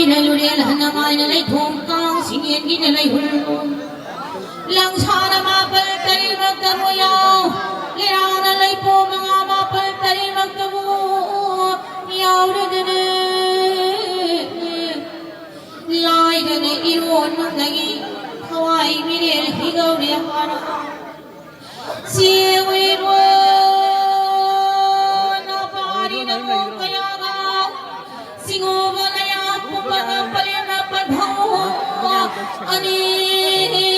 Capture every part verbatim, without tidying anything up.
ꯂꯨꯔꯦꯜ ꯍꯟꯅ ꯃꯥꯏꯅ ꯂꯩꯊꯣꯡ ꯀꯥꯡ ꯁꯤꯡꯌꯦꯟꯒꯤꯅ ꯂꯩꯍꯨꯜ ꯂꯪꯁꯥꯅ ꯃꯥꯄꯜ ꯇꯔꯦꯠꯃꯛꯇꯕꯨ ꯌꯥꯎ ꯂꯩꯔꯥꯎꯅ ꯂꯩꯄꯣ ꯃꯉꯥ ꯃꯥꯄꯜ ꯇꯔꯦꯠꯃꯛꯇꯕꯨ ꯌꯥꯎꯔꯗꯅ ꯂꯥꯏꯗꯅ ꯏꯔꯣꯟꯕꯗꯒꯤ ꯊꯋꯥꯏ ꯃꯤꯔꯦꯜ ꯍꯤꯒꯧꯔꯦ ꯍꯥꯏꯔ ꯆꯦꯡꯉꯨꯏꯕꯣ ꯅꯄꯥꯔꯤ ꯅꯃꯣ ꯀꯌꯥꯒ ꯁꯤꯡꯉꯣꯕ ꯂꯌꯥ ꯄꯨꯝꯕꯒ ꯄꯔꯦꯝꯅ ꯄꯟꯊꯧ ꯑꯅꯤꯒ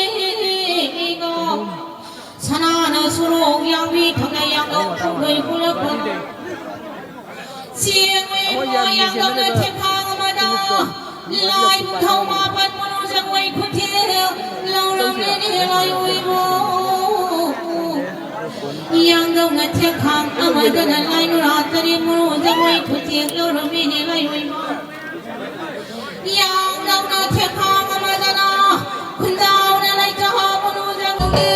ꯁꯅꯥꯅ ꯁꯣꯔꯣꯛ ꯌꯥꯝꯃꯤ ꯊꯛꯅ ꯌꯥꯝꯅ ꯐꯨꯡꯒꯩ ꯄꯨꯂꯛꯄ ꯆꯦꯡꯉꯨꯏꯕꯣ ꯌꯥꯡꯒꯪꯅ ꯊꯦꯛꯈꯥꯡ ꯑꯃꯗ ꯂꯥꯏꯕꯨ ꯊꯧ ꯃꯥꯄꯟ ꯃꯅꯨꯡ ꯆꯪꯉꯣꯏ ꯈꯨꯊꯦꯛ ꯂꯧꯔꯝꯂꯦꯅꯦ ꯂꯥꯏꯑꯣꯏꯕꯣ꯫ ꯌꯥꯡꯒꯪꯅ ꯊꯦꯛꯈꯥꯡ ꯑꯃꯗꯅ ꯂꯥꯏ ꯅꯨꯔꯥ ꯇꯔꯦꯠ ꯃꯅꯨꯡ ꯆꯪꯉꯣꯏ ꯈꯨꯊꯦꯛ ꯂꯧꯔꯝꯃꯦꯅꯦ ꯂꯥꯏꯑꯣꯏꯕꯣ꯫ ꯌꯥꯡꯅꯧꯅ ꯊꯦꯛꯈꯥꯡ ꯑꯃꯗꯅ ꯈꯨꯟꯖꯥꯎꯅ ꯂꯩꯖꯍꯧ ꯃꯅꯨ ꯖꯒꯨꯒꯤ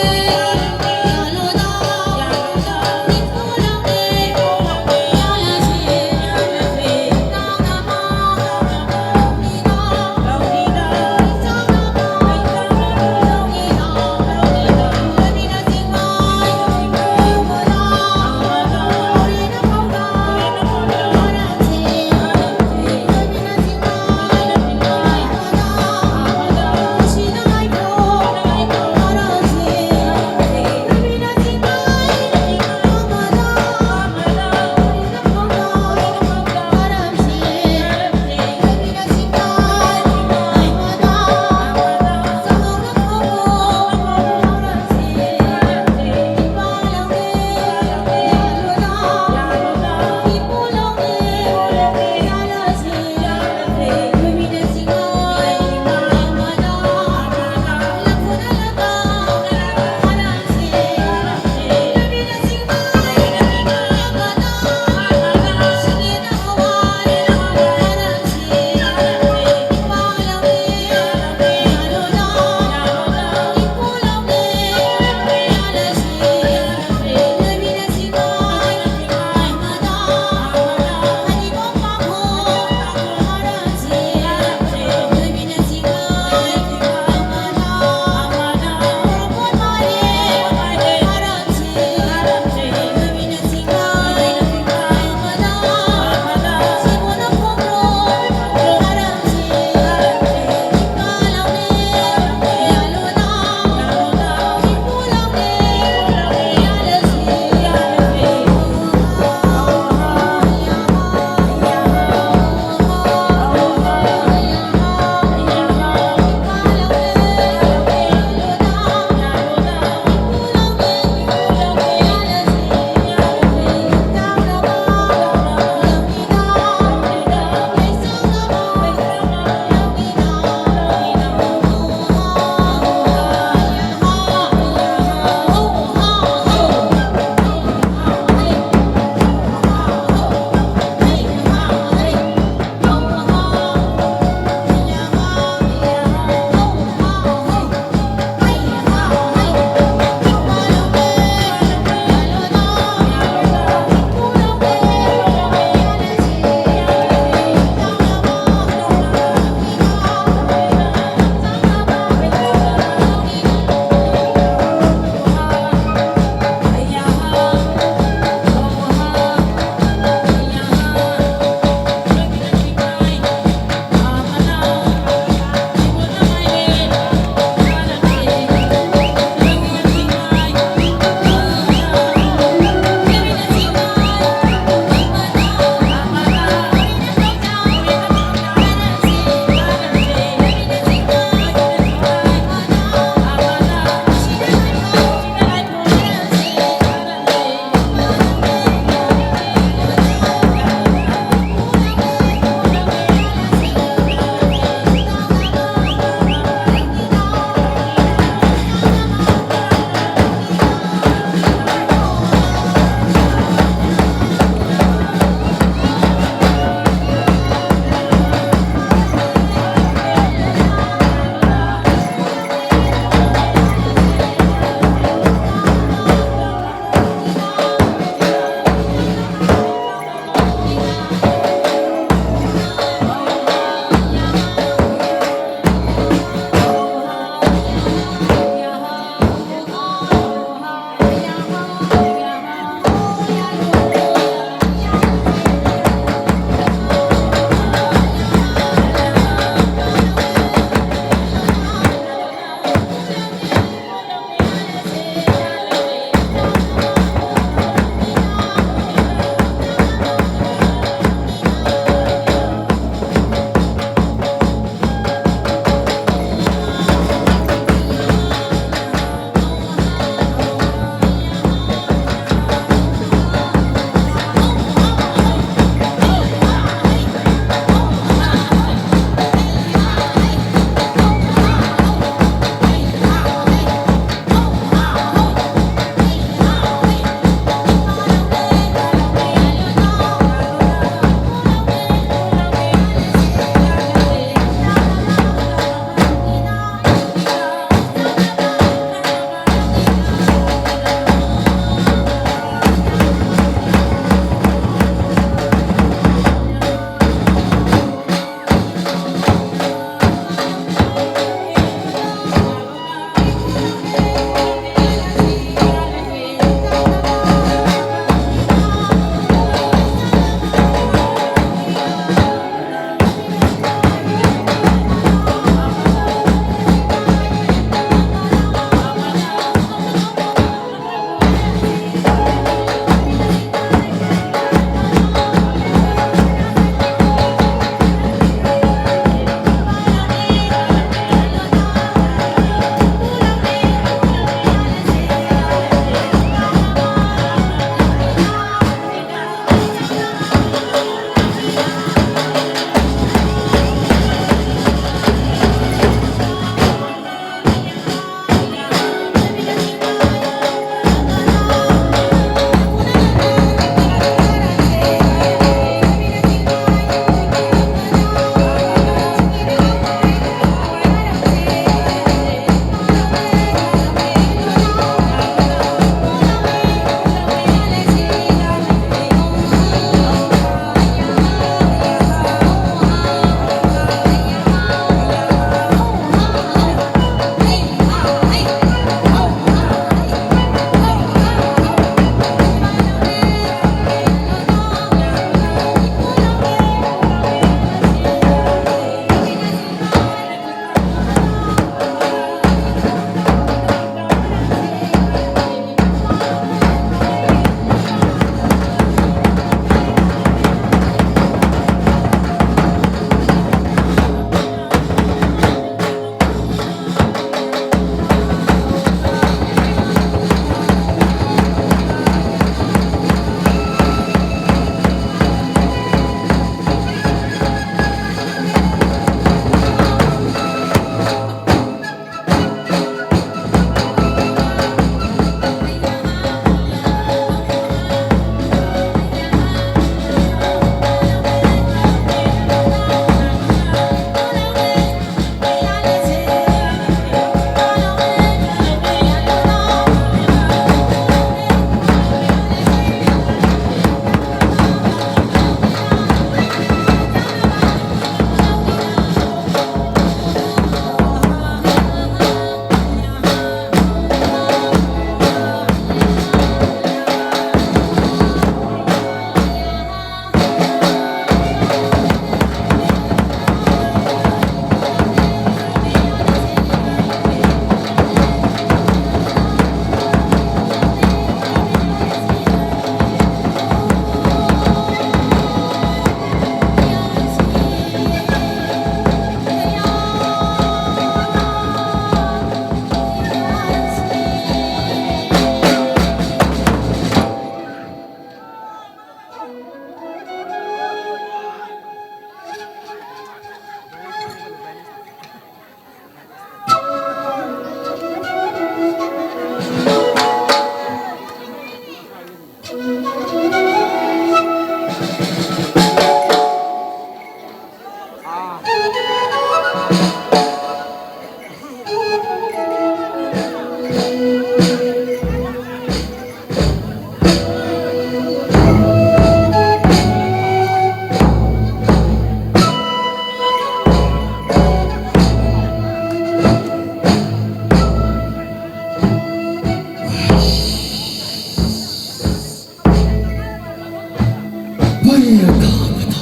ꯑꯩꯅ ꯇꯥꯕꯗ,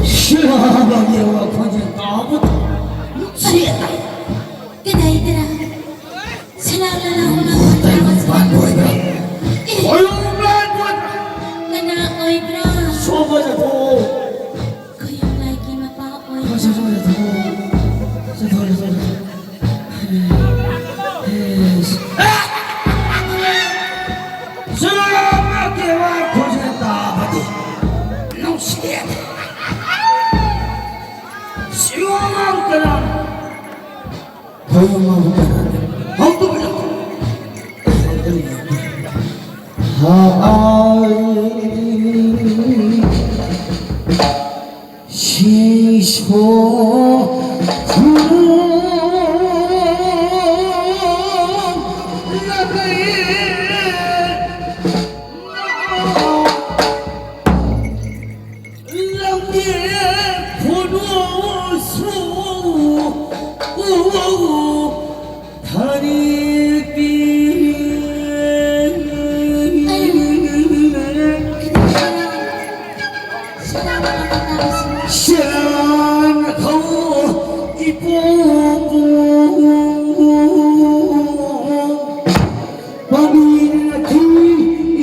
ꯁꯤꯔꯥꯕꯒꯤ ꯋꯥꯈꯣꯟꯁꯦ ꯇꯥꯕꯗ ꯅꯨꯡꯁꯤꯗ꯫ ꯀꯗꯥꯏꯗꯔ? ꯁꯂꯥ ꯂꯥ ꯂꯥ ꯍꯨ ꯂꯥ ꯍꯨ ꯂꯥ꯫ ꯇꯥꯏꯕꯪ ꯄꯥꯟꯕ ꯑꯣꯏꯕ꯭ꯔꯥ? ꯑꯦ꯫ ꯈꯣꯏꯔꯣꯡ ꯂꯥꯏꯕ ꯑꯣꯏꯕ꯭ꯔꯥ? ꯀꯅꯥ ꯑꯣꯏꯕ꯭ꯔꯥ? ꯁꯣꯝꯕ ꯆꯠꯊꯣꯛꯑꯣ꯫ ꯈꯣꯏꯔꯣꯡ ꯂꯥꯏꯒꯤ ꯃꯄꯥ ꯑꯣꯏꯕ꯭ꯔꯥ? ꯆꯠꯊꯣꯛꯑꯣ, ꯆꯠꯊꯣꯛꯑꯣ꯫ ꯆꯠꯊꯣꯛꯑꯣ, ꯆꯠꯊꯣꯛꯑꯣ꯫ ꯁꯂꯥ ꯂꯥ ꯂꯥ ꯍꯨ ꯂꯥ ꯍꯨ ꯂꯥ꯫ ꯁꯂꯥꯝ ꯅꯠꯇꯦ, ꯋꯥ ꯈꯣꯟꯖꯦꯜ ꯇꯥꯕꯗꯤ ꯅꯨꯡꯁꯤꯌꯦ꯫ ꯁꯤꯌꯣ ꯉꯥꯡ ꯀꯅꯥ? ꯈꯣꯏ ꯉꯥꯡ ꯀꯅꯥ? ꯍꯧꯗꯕ ꯂꯥꯛ꯫ ꯍꯥꯏ꯫ ꯁꯤꯁꯣ ꯈꯨꯔꯨꯝꯂꯕꯤ ꯂꯝꯕꯤ ꯈꯨꯅꯨꯁꯨ ꯎ ꯊꯔꯤꯄꯤ꯫ ꯁꯦꯟꯈꯧ ꯏꯄꯣꯝꯕꯨ ꯄꯥꯝꯕꯤꯅ ꯊꯤ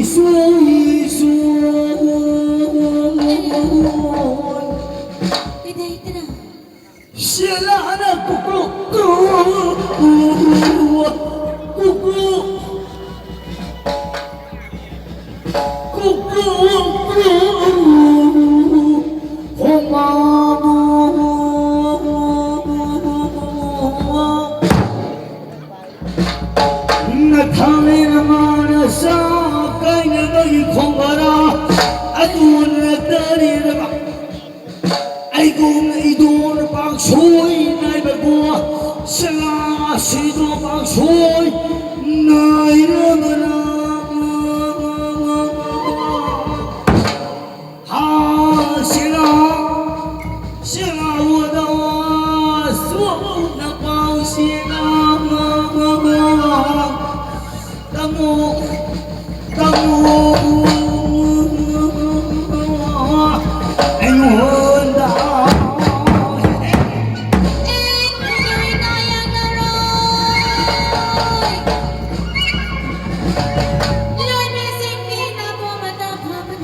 ꯏꯁꯨ ꯏꯁꯨ꯫ ꯁꯦꯂꯥꯅ ꯀꯨꯀꯨ ꯀꯨ, ꯀꯨꯀꯨ, ꯀꯨꯀꯨ ꯀꯨ, ꯈꯣꯡꯃꯥꯕꯨ꯫ ꯅꯊꯥꯏꯅ ꯃꯥꯅ ꯆꯥꯛ ꯀꯥꯏꯅꯕꯒꯤ ꯈꯣꯡꯕꯔꯥ ꯑꯗꯨꯅ ꯇꯥꯔꯤꯔꯕ? ꯑꯩꯒꯨꯝꯅ ꯏꯗꯣꯟ ꯄꯥꯡꯁꯣꯏ ꯅꯥꯏꯕꯕꯨ ꯁꯅꯥꯁꯤꯗꯣ ꯄꯥꯡꯁꯣꯏ ꯅꯥꯏꯔꯕꯔꯥ?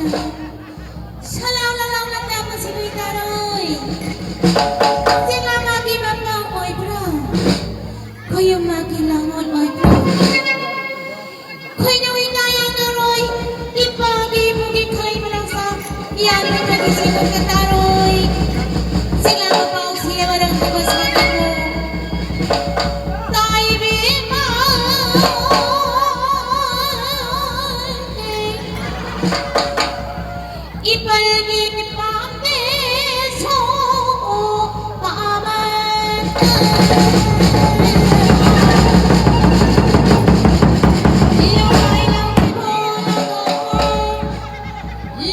ꯁꯂꯥꯎ ꯂꯂꯥꯎ ꯂꯪꯗꯥꯕꯁꯤ ꯅꯣꯏ ꯇꯥꯔꯣꯏ꯫ ꯆꯦꯛꯂꯥ ꯃꯥꯒꯤ ꯃꯄꯥ ꯑꯣꯏꯕ꯭ꯔꯥ? ꯈꯣꯌꯨꯝ ꯃꯥꯒꯤ ꯂꯥꯡꯑꯣꯜ ꯑꯣꯏꯕ꯭ꯔꯥ? ꯈꯣꯏꯅꯧ ꯏꯅꯥ ꯌꯥꯡꯅꯔꯣꯏ꯫ ꯏꯄꯥꯒꯤ ꯏꯄꯨꯒꯤ ꯈꯂꯩ ꯃꯅꯥꯛꯁꯥ ꯌꯥꯟꯕꯒꯤ ꯆꯦꯡꯒꯨꯝꯗ ꯇꯥꯔꯣꯏ꯫ ꯆꯦꯛꯂꯥ ꯃꯄꯥ ꯎꯁꯤ ꯑꯃꯔꯪ ꯇꯧꯕ ꯁꯥꯒꯠꯂꯣ꯫ ꯇꯥꯏꯕꯦꯝꯃ꯫ ꯏꯄꯜꯒꯤ ꯄꯥꯝꯕꯤꯁꯨ ꯄꯥꯝꯃꯟ꯫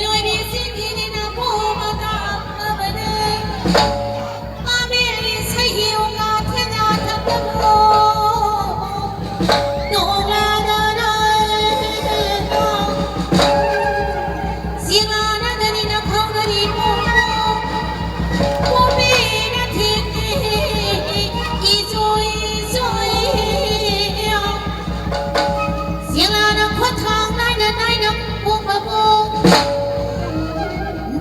ꯂꯣꯏꯕꯤꯁꯤꯡꯒꯤꯅ ꯄꯣꯝꯕ ꯇꯥꯛꯂꯕꯅꯤ꯫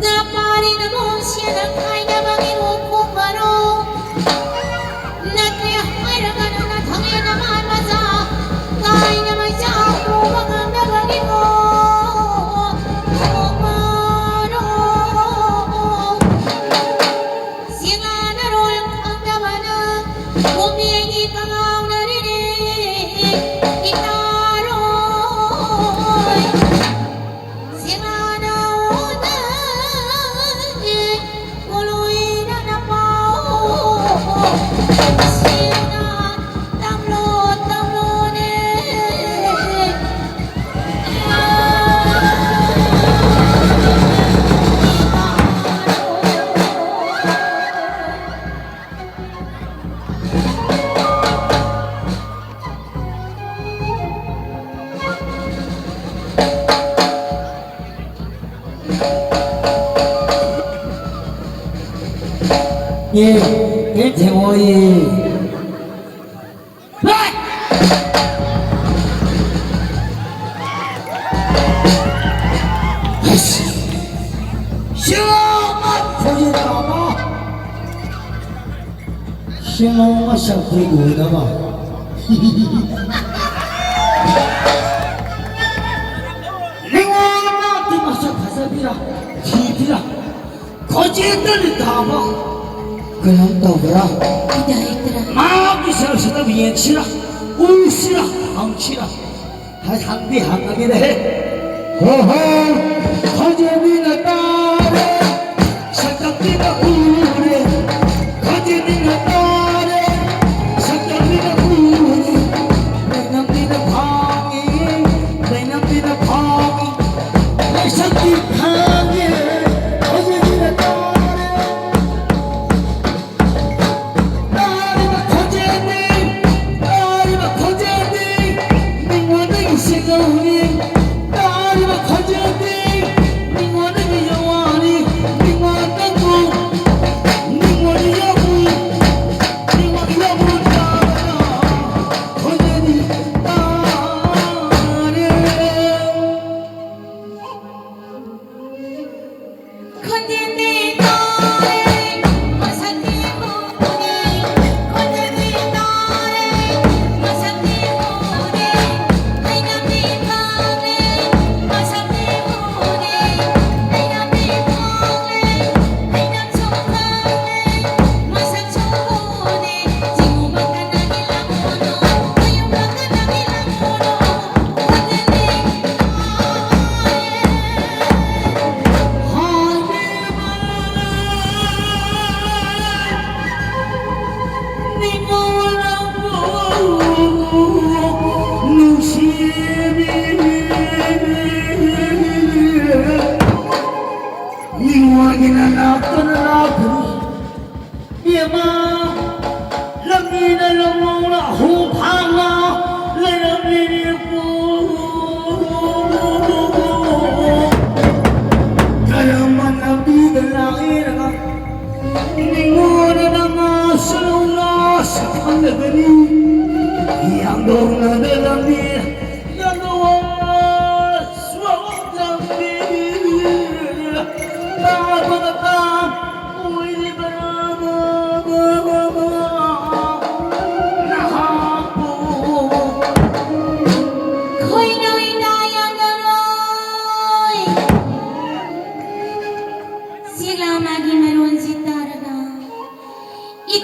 ꯅꯄꯥꯔꯤꯅ ꯃꯣꯡꯁꯤꯌꯥꯅ ꯈꯥꯏꯅꯕꯒꯤ ꯃꯣꯡ ꯈꯣꯡꯕꯔꯣ? ꯅꯠꯇꯦ ꯍꯥꯏꯔꯒ ꯅꯪꯅ ꯊꯛꯂꯦꯅ ꯃꯥꯟ ꯃꯆꯥ ꯀꯥꯏꯅ ꯃꯩꯆꯥ ꯄꯨꯕ ꯉꯝꯗꯕꯒꯤ ꯃꯣꯡ ꯈꯣꯡꯕꯔꯣ? ꯁꯤꯡꯂꯥꯅꯔꯣꯏ ꯈꯪꯗꯕꯅ ꯃꯣꯡꯃꯦꯒꯤ ꯀꯉꯥꯎꯅꯔꯤꯅꯦ ꯏꯇꯥꯔꯣꯏ꯫ ꯌꯦ, ꯀꯔꯤꯝ ꯊꯦꯡꯉꯣꯏꯌꯦ꯫ ꯍꯥꯏ! ꯑꯁ! ꯁꯤꯡꯉꯧ ꯃꯁꯛꯇꯤ ꯎꯗꯕ꯫ ꯅꯤꯉꯣꯜ ꯑꯃꯗꯤ ꯃꯁꯛ ꯐꯖꯕꯤꯔ ꯊꯤꯕꯤꯔ ꯈꯣꯟꯖꯦꯜꯗꯅ ꯇꯥꯕ ꯀꯔꯝ ꯇꯧꯕ꯭ꯔꯥ? ꯃꯥꯒꯤ ꯁꯛꯁꯤꯗ ꯌꯦꯡꯁꯤꯔ ꯎꯁꯤꯔ ꯍꯪꯁꯤꯔ ꯍꯥꯏ ꯍꯪꯗꯤ ꯍꯪꯉꯒꯦꯅꯦꯍꯦ꯫ ꯍꯣ ꯍꯣ, ꯈꯣꯟꯖꯦꯜꯗꯤꯅ ꯇꯥꯔꯦ, ꯁꯛꯇꯝꯗꯤꯅ ꯎꯔꯦ꯫ ꯈꯣꯟꯖꯦꯜꯗꯤꯅ ꯇꯥꯔꯦ, ꯁꯛꯇꯝꯗꯤꯅ ꯎꯔꯦ꯫ ꯂꯩꯅꯝꯗꯤꯅ ꯐꯥꯡꯉꯤ, ꯂꯩꯅꯝꯗꯤꯅ ꯐꯥꯡꯉꯤ꯫ ꯂꯩꯁꯛꯇꯤ ꯐꯥꯡꯉꯦ, ꯈꯣꯟꯖꯦꯜꯗꯤꯅ ꯇꯥꯔꯦ꯫ ꯇꯥꯔꯤꯕ ꯈꯣꯟꯖꯦꯜꯗꯤ, ꯇꯥꯔꯤꯕ ꯈꯣꯟꯖꯦꯜꯗꯤ ꯃꯤꯉꯣꯟꯗꯒꯤ ꯁꯦꯡꯍꯧꯔꯤ꯫ ꯇꯥꯔꯤꯕ ꯈꯣꯟꯖꯦꯜꯗꯤ ꯃꯤꯉꯣꯟꯗꯒꯤ ꯌꯧꯍꯧꯔꯤ꯫ ꯃꯤꯉꯣꯟꯗꯕꯨ, ꯃꯤꯉꯣꯟꯗ ꯌꯧꯍꯧꯔꯤ꯫ ꯃꯤꯉꯣꯟꯗ ꯌꯧꯍꯧꯔꯤ꯫ ꯇꯥꯔꯤꯕ ꯈꯣꯟꯖꯦꯜꯗꯤ ꯇꯥꯔꯦ꯫ ꯅꯨꯡꯁꯤꯕꯤ ꯃꯤꯉꯣꯟꯒꯤꯅ ꯂꯥꯛꯇꯅ ꯂꯥꯛꯄꯅꯤ꯫ ꯏꯕꯦꯝꯃ, ꯂꯝꯕꯤꯗ ꯂꯝꯂꯧꯅ ꯑꯍꯨꯝ ꯐꯥꯅ ꯂꯩꯔꯝꯂꯤꯕꯕꯨ ꯀꯔꯝꯕ ꯂꯝꯕꯤꯗ ꯂꯥꯛꯏꯔꯒ ꯅꯤꯉꯣꯜꯅ ꯉꯥꯁꯨ ꯂꯧꯅ ꯁꯛꯍꯜꯂꯒꯅꯤ? ꯌꯥꯡꯗꯧꯅꯗ ꯂꯝꯕꯤ ꯌꯥꯡꯗꯧ ꯁꯨꯋꯥꯡ ꯂꯝꯕꯤ ꯇꯥꯕꯒ ꯇꯥ ꯑꯣꯏꯔꯤꯕ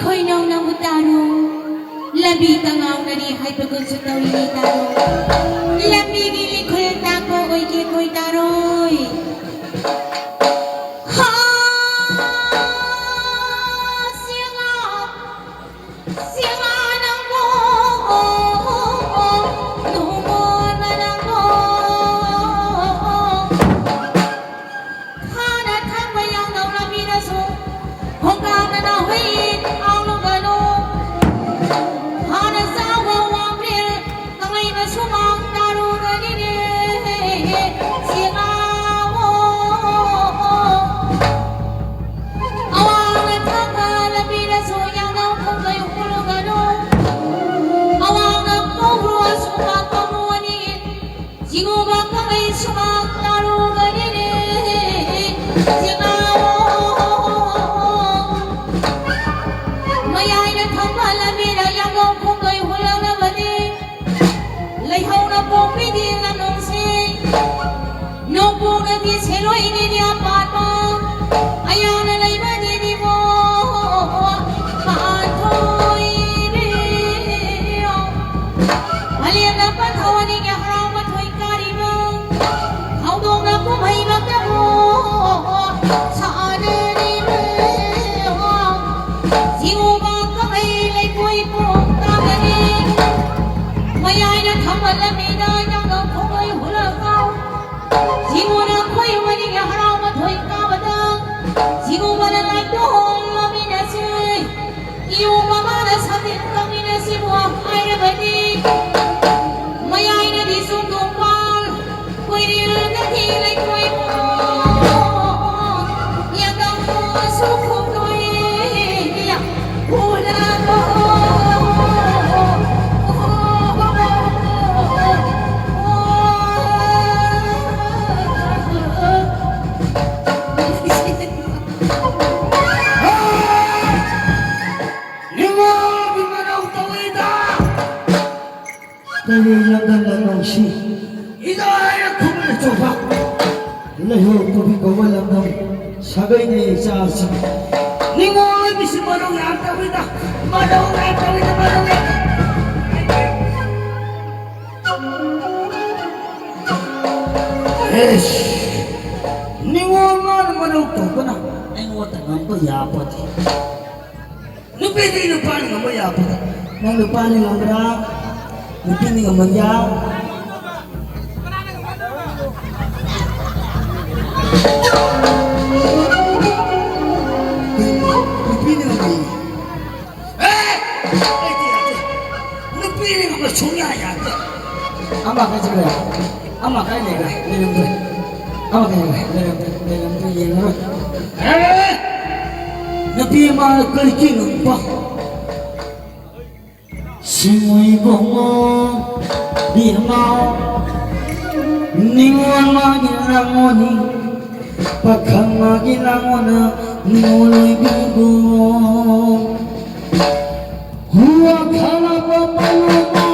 ꯈꯣꯏꯅꯧ ꯅꯪꯕꯨ ꯇꯥꯔꯣ꯫ ꯂꯝꯕꯤ ꯇꯉꯥꯎꯅꯔꯤ ꯍꯥꯏꯕꯒꯨꯝꯁꯨ ꯇꯧꯔꯤꯅꯤ ꯇꯥꯔꯣ꯫ ꯂꯝꯕꯤꯒꯤ ꯏꯈꯨꯜ ꯇꯥꯛꯄ ꯑꯣꯏꯒꯦ ꯀꯣꯏ ꯇꯥꯔꯣꯏ꯫ ꯍꯥ, ꯁꯤꯌꯥ, ꯁꯤꯌꯥ ꯅꯪꯕꯨ, ꯅꯨꯡꯉꯣꯟ ꯅꯪꯕꯨ꯫ ꯍꯥꯟꯅ ꯊꯥꯡꯕ ꯌꯥꯡꯅꯧ ꯂꯝꯕꯤꯗꯁꯨ ꯈꯣꯡꯀꯥꯞꯅꯅ ꯍꯨꯏ ꯀꯥꯎꯂꯨꯒꯅꯨ꯫ ꯍꯥꯟꯅ ꯆꯥꯎꯕ ꯋꯥꯡꯕ꯭ꯔꯦꯜ ꯀꯪꯂꯩ ꯃꯁꯨꯃꯥꯡ ꯇꯥꯔꯨꯒꯅꯤꯅꯦ꯫ ꯁꯤꯉꯥꯋꯣ꯫ ꯑꯋꯥꯡꯅ ꯊꯥꯡꯕ ꯂꯝꯕꯤꯗꯁꯨ ꯌꯥꯡꯅꯧ ꯈꯣꯡꯗꯣꯏ ꯍꯨꯜꯂꯨꯒꯅꯨ꯫ ꯑꯋꯥꯡꯅ ꯀꯧꯔꯨ ꯑꯁꯨꯃꯥꯡ ꯀꯧꯔꯨ ꯑꯅꯤ꯫ ꯁꯤꯒꯨꯝꯕ ꯀꯃꯩ ꯁꯨꯃꯥꯡ ꯇꯥꯔꯨꯒꯅꯤꯅꯦ, ꯁꯤꯃꯥꯑꯣ꯫ ꯃꯌꯥꯏꯅ ꯊꯝꯕ ꯂꯝꯕꯤꯗ ꯌꯥꯡꯒꯣꯡ ꯈꯣꯡꯗꯣꯏ ꯍꯨꯜꯂꯛꯂꯕꯗꯤ, ꯂꯩꯍꯧꯅ ꯄꯣꯛꯄꯤꯗꯤ ꯂꯝꯂꯣꯡꯁꯤ, ꯅꯣꯡꯄꯣꯛꯅꯗꯤ ꯁꯦꯂꯣꯏꯅꯤꯗꯤ ꯑꯄꯥꯠꯄ, ꯑꯌꯥꯅ ꯂꯩꯕꯗꯤꯗꯤꯕꯣ, ꯄꯥꯟꯊꯣꯏꯕꯤꯌꯣ꯫ ꯃꯥꯂꯦꯝꯗ ꯄꯟꯊꯧ ꯑꯅꯤꯒꯤ ꯍꯔꯥꯎꯕ ꯊꯣꯏ ꯀꯥꯔꯤꯕ, ꯍꯧꯗꯣꯡꯅ ꯀꯨꯝꯍꯩ ꯃꯛꯇꯕꯨ ꯁꯥꯟꯅꯔꯤꯕ꯫ ꯁꯤꯒꯨꯝꯕ ꯀꯃꯩ ꯂꯩꯀꯣꯏ ꯄꯣꯡ ꯇꯥꯒꯅꯤ꯫ ꯃꯌꯥꯏꯗ ꯊꯝꯕ ꯂꯝꯕꯤꯗ ꯌꯥꯡꯒꯪ ꯈꯣꯡꯂꯣꯏ ꯍꯨꯜꯂꯛꯄ꯫ ꯁꯤꯒꯨꯝꯅ ꯑꯩꯈꯣꯏ ꯃꯅꯤꯡꯒꯤ ꯍꯔꯥꯎꯕ ꯊꯣꯏ ꯀꯥꯕꯗ ꯁꯤꯒꯨꯝꯕꯅ ꯂꯥꯏꯇꯣꯡ ꯂꯧꯃꯤꯟꯅꯁꯤ꯫ ꯏꯌꯣꯡ ꯃꯃꯥꯅ ꯁꯥꯇꯤꯟ ꯀꯛꯃꯤꯟꯅꯁꯤꯕꯨ ꯍꯥꯏꯔꯕꯗꯤ, ꯃꯌꯥꯏꯅꯗꯤ ꯆꯣꯡꯗꯣꯡꯄꯥꯜ, ꯀꯣꯏꯔꯦꯜꯗꯗꯤ ꯂꯩꯀꯣꯏꯕꯨ, ꯌꯥꯡꯒꯪꯁꯨ ꯈꯣꯡꯗꯣꯏ ꯍꯨꯔꯕꯣ꯫ ꯅꯤꯡꯉꯣꯜꯒꯤ ꯃꯔꯧ ꯇꯧꯏꯗ꯫ ꯀꯩꯔꯣꯜ ꯂꯝꯗꯝ ꯂꯝꯗꯝꯁꯤ ꯏꯅꯥꯏꯅ ꯈꯨꯝꯅ ꯆꯣꯛꯄ꯫ ꯂꯩꯍꯧ ꯀꯣꯕꯤ ꯀꯧꯕ ꯂꯝꯗꯝ ꯁꯥꯒꯩꯅ ꯏꯆꯥꯁꯤꯡ꯫ ꯅꯤꯡꯉꯣꯜ ꯑꯣꯏꯕꯤꯁꯤ ꯃꯔꯧ ꯌꯥꯝ ꯇꯧꯏꯗ, ꯃꯔꯧ ꯌꯥꯝ ꯇꯧꯏꯗ, ꯃꯔꯧ ꯌꯥꯝ꯫ ꯑꯦꯁ, ꯅꯤꯉꯣꯜ ꯃꯥꯅ ꯃꯔꯧ ꯇꯧꯕꯅ ꯑꯩꯉꯣꯟꯗ ꯉꯝꯕ ꯌꯥꯄꯣꯠꯇꯦ꯫ ꯅꯨꯄꯤꯗꯤ ꯅꯨꯄꯥꯅ ꯉꯝꯕ ꯌꯥꯄꯣꯠꯇꯦ꯫ ꯅꯪ ꯅꯨꯄꯥꯅ ꯉꯝꯕ꯭ꯔꯥ? ꯅꯨꯄꯤꯅ ꯉꯝꯃꯟꯌꯥ? ꯅꯨꯄꯤꯅ ꯉꯝꯃꯤ꯫ ꯑꯦ! ꯑꯩꯗꯤ ꯌꯥꯗꯦ꯫ ꯅꯨꯄꯤꯅ ꯉꯝꯕ ꯁꯨꯡꯌꯥ ꯌꯥꯗꯦ꯫ ꯑꯃ ꯀꯥꯏ ꯆꯠꯈ꯭ꯔꯦ? ꯑꯃ ꯀꯥꯏ ꯂꯩꯈ꯭ꯔꯦ? ꯂꯩꯔꯝꯗ꯭ꯔꯦ꯫ ꯑꯃ ꯀꯥꯏ ꯂꯩꯈ꯭ꯔꯦ? ꯂꯩꯔꯝꯗ꯭ꯔꯦ꯫ ꯂꯩꯔꯝꯗ꯭ꯔꯦ꯫ ꯌꯦꯡꯉꯔꯣꯏ꯫ ꯑꯦ! ꯅꯨꯄꯤ ꯑꯃ ꯀꯔꯤ ꯀꯤꯅꯣ? ꯁꯤꯡꯉꯨꯏꯕꯨꯡꯉꯣ, ꯕꯦꯝꯃ, ꯅꯤꯉꯣꯜ ꯃꯥꯒꯤ ꯂꯥꯡꯉꯣꯅꯤ, ꯄꯥꯈꯪ ꯃꯥꯒꯤ ꯂꯥꯡꯉꯣꯅ ꯅꯤꯉꯣꯜ ꯑꯣꯏꯕꯤꯕꯣ꯫ ꯋꯥꯈꯜ ꯑꯃ ꯄꯜꯂꯨꯕ,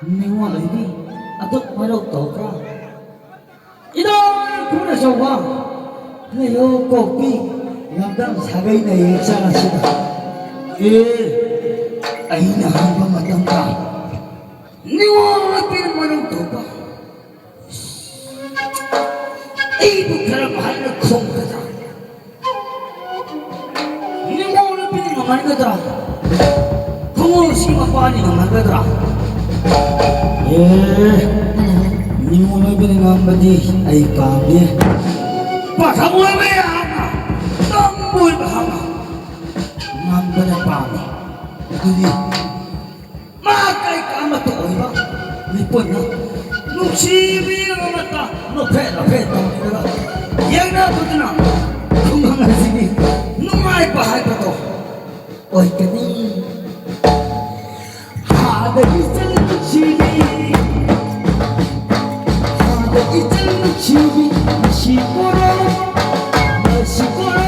ꯅꯤꯉꯣꯜ ꯑꯣꯏꯕꯤ, ꯑꯗꯨꯛ ꯃꯔꯧ ꯇꯧꯕ꯭ꯔꯥ? ꯏꯗꯣ ꯈꯨꯅ ꯆꯧꯕ, ꯂꯩꯌꯣ ꯀꯣꯛꯄꯤ, ꯂꯝꯗꯝ ꯁꯥꯒꯩ ꯅꯩꯌꯦ ꯆꯥꯁꯤꯗ꯫ ꯑꯦ, ꯑꯩꯅ ꯍꯪꯕ ꯃꯇꯝꯗ ꯅꯤꯉꯣꯜ ꯑꯣꯏꯕꯤꯅ ꯃꯔꯧ ꯇꯧꯕ꯫ ꯑꯩꯕꯨ ꯀꯔꯝ ꯍꯥꯏꯅ ꯈꯨꯝꯒꯗ꯭ꯔꯥ? ꯅꯤꯉꯣꯜ ꯅꯨꯄꯤꯅ ꯉꯝꯍꯟꯒꯗ꯭ꯔꯥ? ꯈꯨꯡꯒꯪꯁꯤ ꯃꯄꯥꯅꯤ ꯉꯝꯍꯟꯒꯗ꯭ꯔꯥ? ꯑꯦ, ꯅꯤꯉꯣꯜ ꯑꯣꯏꯕꯅ ꯉꯝꯕꯗꯤ ꯑꯩ ꯄꯥꯝꯗꯦ꯫ ꯄꯥꯈꯪ ꯑꯣꯏꯕ ꯌꯥꯝꯅ, ꯇꯝꯕ ꯑꯣꯏꯕ ꯍꯥꯏꯅ ꯉꯝꯕꯅ ꯄꯥꯝꯃꯤ꯫ ꯑꯗꯨꯗꯤ ꯃꯥ ꯀꯩ ꯑꯃꯠꯇ ꯑꯣꯏꯕ ꯃꯤꯄꯨꯝꯅ ꯅꯨꯡꯁꯤꯕꯤ ꯑꯃꯠꯇ ꯅꯣꯛꯐꯦꯠ ꯅꯣꯛꯐꯦꯠ ꯇꯧꯔꯒ ꯌꯦꯡꯅꯕꯗꯨꯅ ꯈꯨꯡꯒꯪ ꯑꯁꯤꯒꯤ ꯅꯨꯡꯉꯥꯏꯕ ꯍꯥꯏꯕꯗꯣ ꯑꯣꯏꯒꯅꯤ꯫ ꯍꯥꯗꯒꯤ ꯆꯠꯂꯨꯁꯤ, ꯍꯥꯗꯒꯤ ꯆꯠꯂꯨꯁꯤ, ꯉꯁꯤ ꯄꯣꯔꯣ, ꯉꯁꯤ ꯄꯣꯔꯣ꯫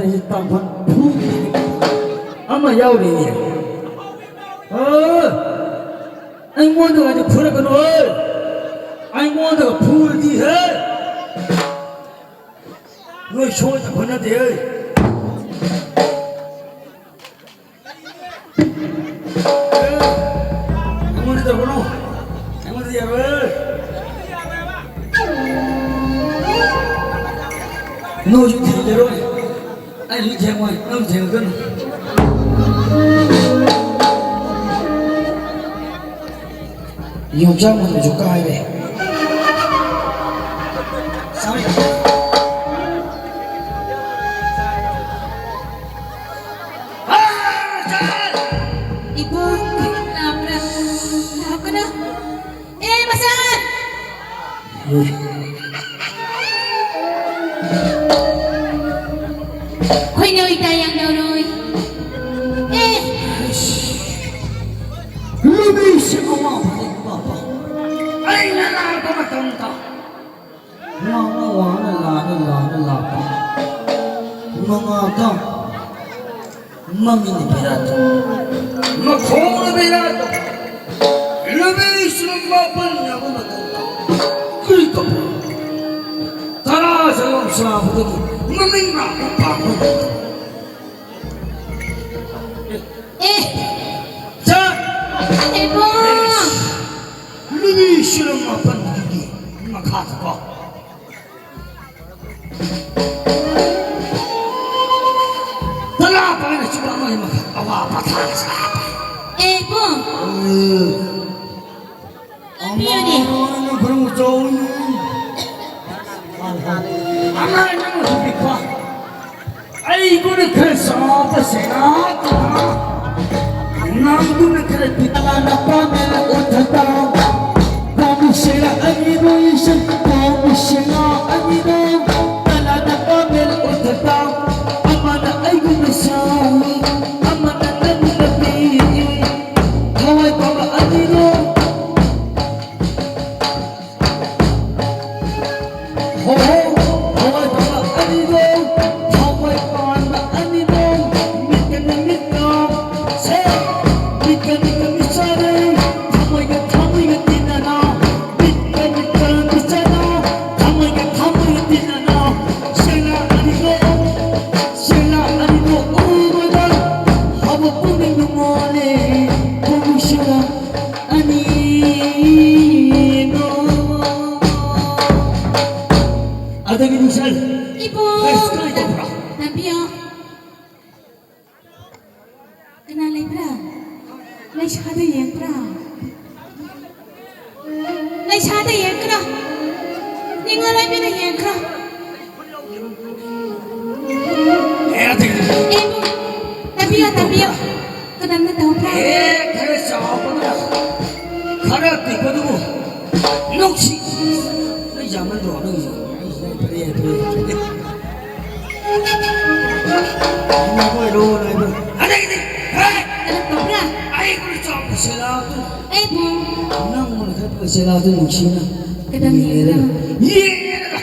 ꯑꯩꯁꯦ ꯇꯥꯡꯐꯝ ꯐꯨ ꯑꯃ ꯌꯥꯎꯔꯤꯅꯦ꯫ ꯑ, ꯑꯩꯉꯣꯟꯗꯒꯗꯤ ꯐꯨꯔꯛꯀꯅꯨ, ꯍꯣꯏ꯫ ꯑꯩꯉꯣꯟꯗꯒ ꯐꯨꯔꯗꯤ, ꯍꯦ, ꯅꯣꯏ ꯁꯣꯏꯗ ꯍꯣꯠꯅꯗꯦ, ꯍꯦ꯫ ꯑꯩꯉꯣꯟꯗ ꯇꯧꯒꯅꯨ꯫ ꯑꯩꯉꯣꯟꯗ ꯌꯥꯔꯣꯏ꯫ ꯅꯣꯏꯁꯨ ꯊꯤꯡꯖꯔꯣꯏ꯫ ꯑꯩꯁꯨ ꯊꯦꯡꯉꯣꯏ꯫ ꯅꯪ ꯊꯦꯡꯉꯛꯀꯅꯨ꯫ ꯌꯣꯡꯆꯥꯛ ꯃꯅꯝꯁꯨ ꯀꯥꯏꯔꯦ꯫ ꯁꯥꯎꯔꯤ꯫ ꯏꯕꯨꯡ, ꯂꯥꯛꯄ꯭ꯔꯥ? ꯂꯥꯛꯄ꯭ꯔꯥ? ꯑꯦ, ꯃꯆꯥ! ꯈꯣꯏꯅꯧ ꯏꯇꯥ ꯌꯥꯡꯅꯧꯔꯣꯏ꯫ ꯑꯦ! ꯂꯨꯕꯤꯁꯤ ꯑꯋꯥꯕ ꯂꯩꯕ꯫ ꯑꯩꯅ ꯂꯥꯛꯄ ꯃꯇꯝꯗ ꯋꯥꯅ ꯋꯥꯅ ꯂꯥꯟꯅ ꯂꯥꯟꯅ ꯂꯥꯛꯄ ꯃꯉꯥꯗ ꯃꯃꯤꯡꯅ ꯕꯤꯔꯥꯠ, ꯃꯈꯣꯡꯅ ꯕꯤꯔꯥꯠ, ꯂꯨꯕꯤꯁꯤꯅ ꯃꯥꯄꯟ ꯌꯥꯎꯕ ꯃꯇꯝꯗ ꯀꯔꯤ ꯇꯧꯕ? ꯇꯔꯥ ꯆꯪꯉꯛ ꯆꯥꯕꯗꯒꯤ ꯃꯃꯤꯡ ꯂꯥꯛꯄ ꯄꯥꯝꯕ ꯂꯩꯇꯕ꯫ ꯑꯦ! ꯆꯥ! ꯏꯕꯨꯡ! ꯂꯨꯕꯤꯁꯤꯅ ꯃꯥꯄꯟꯗꯒꯤ ꯃꯈꯥꯗꯀꯣ꯫ ꯇꯂꯥ ꯄꯥꯏꯅ ꯆꯤꯡꯕ ꯑꯃꯒꯤ ꯃꯈꯥ ꯑꯋꯥ ꯄꯊꯥ ꯁꯥꯕ꯫ ꯑꯦ ꯏꯕꯨꯡ! ꯎꯝ꯫ ꯂꯥꯛꯄꯤꯌꯨꯅꯦ꯫ ꯑꯃꯅ ꯈꯨꯔꯨꯝ ꯆꯧꯅꯤ꯫ ꯑꯃꯅ ꯈꯨꯔꯨꯝ ꯄꯤꯛꯄ꯫ ꯑꯩꯕꯨꯅ ꯈꯔ ꯆꯥꯎꯕ ꯁꯦꯅꯥꯇꯣꯟ, ꯅꯪꯕꯨꯅ ꯈꯔ ꯄꯤꯛꯄ꯫ ꯅꯄꯥꯃꯦꯜ ꯎꯊꯇꯥ, ꯄꯥꯝꯃꯤꯁꯦꯔ ꯑꯅꯤꯗꯣ ꯏꯁꯟ, ꯄꯥꯝꯃꯤꯁꯦꯔ ꯑꯅꯤꯗꯣ, ꯇꯂꯥ ꯅꯄꯥꯃꯦꯜ ꯎꯊꯇꯥ, ꯑꯃꯅ ꯑꯩꯕꯨꯅ ꯁꯥꯎꯏ, ꯑꯃꯅ ꯅꯪꯕꯨꯅ ꯄꯤꯛꯏ, ꯊꯋꯥꯏ ꯄꯥꯝꯕ ꯑꯅꯤꯗꯣ꯫ ꯍꯣ ꯍꯣ, ꯊꯋꯥꯏ ꯄꯥꯟꯕ ꯑꯅꯤꯗꯣ, ꯊꯋꯥꯏ ꯄꯥꯟꯕ ꯂꯩꯁꯥꯗ ꯌꯦꯡꯈ꯭ꯔꯣ꯫ ꯅꯤꯡꯉꯣꯜ ꯑꯣꯏꯕꯤꯅ ꯌꯦꯡꯈ꯭ꯔꯣ꯫ ꯑꯦ, ꯑꯇꯩ, ꯑꯦ, ꯏꯕꯨꯡ, ꯇꯝꯕꯤꯌꯣ, ꯇꯝꯕꯤꯌꯣ꯫ ꯀꯗꯝꯅ ꯇꯧꯕ꯭ꯔꯥ? ꯑꯦ, ꯈꯔ ꯆꯥꯎꯕꯗꯨꯅ, ꯈꯔ ꯄꯤꯛꯄꯗꯨꯕꯨ ꯅꯨꯡꯁꯤ꯫ ꯅꯣꯏ ꯌꯥꯝꯃꯟꯗ꯭ꯔꯣ, ꯅꯣꯏꯒꯤꯁꯨ? ꯑꯩ ꯌꯥꯏꯐꯔꯦ, ꯌꯥꯏꯐꯔꯦ, ꯌꯥꯏꯐꯔꯦ꯫ ꯅꯥꯏꯕ ꯑꯣꯏꯔꯣ, ꯅꯥꯏꯕ꯫ ꯑꯗꯩꯗꯤ, ꯍꯦ! ꯀꯔꯝ ꯇꯧꯕ꯭ꯔꯥ? ꯑꯩ ꯈꯔ ꯆꯥꯎꯕ ꯁꯦꯂꯥꯗꯨ꯫ ꯑꯩꯕꯨ? ꯅꯪ ꯈꯔ ꯄꯤꯛꯄ ꯁꯦꯂꯥꯗꯨ ꯅꯨꯡꯁꯤꯅ꯫ ꯀꯗꯝ ꯌꯦꯡꯂꯒ? ꯌꯦꯡꯂꯒ꯫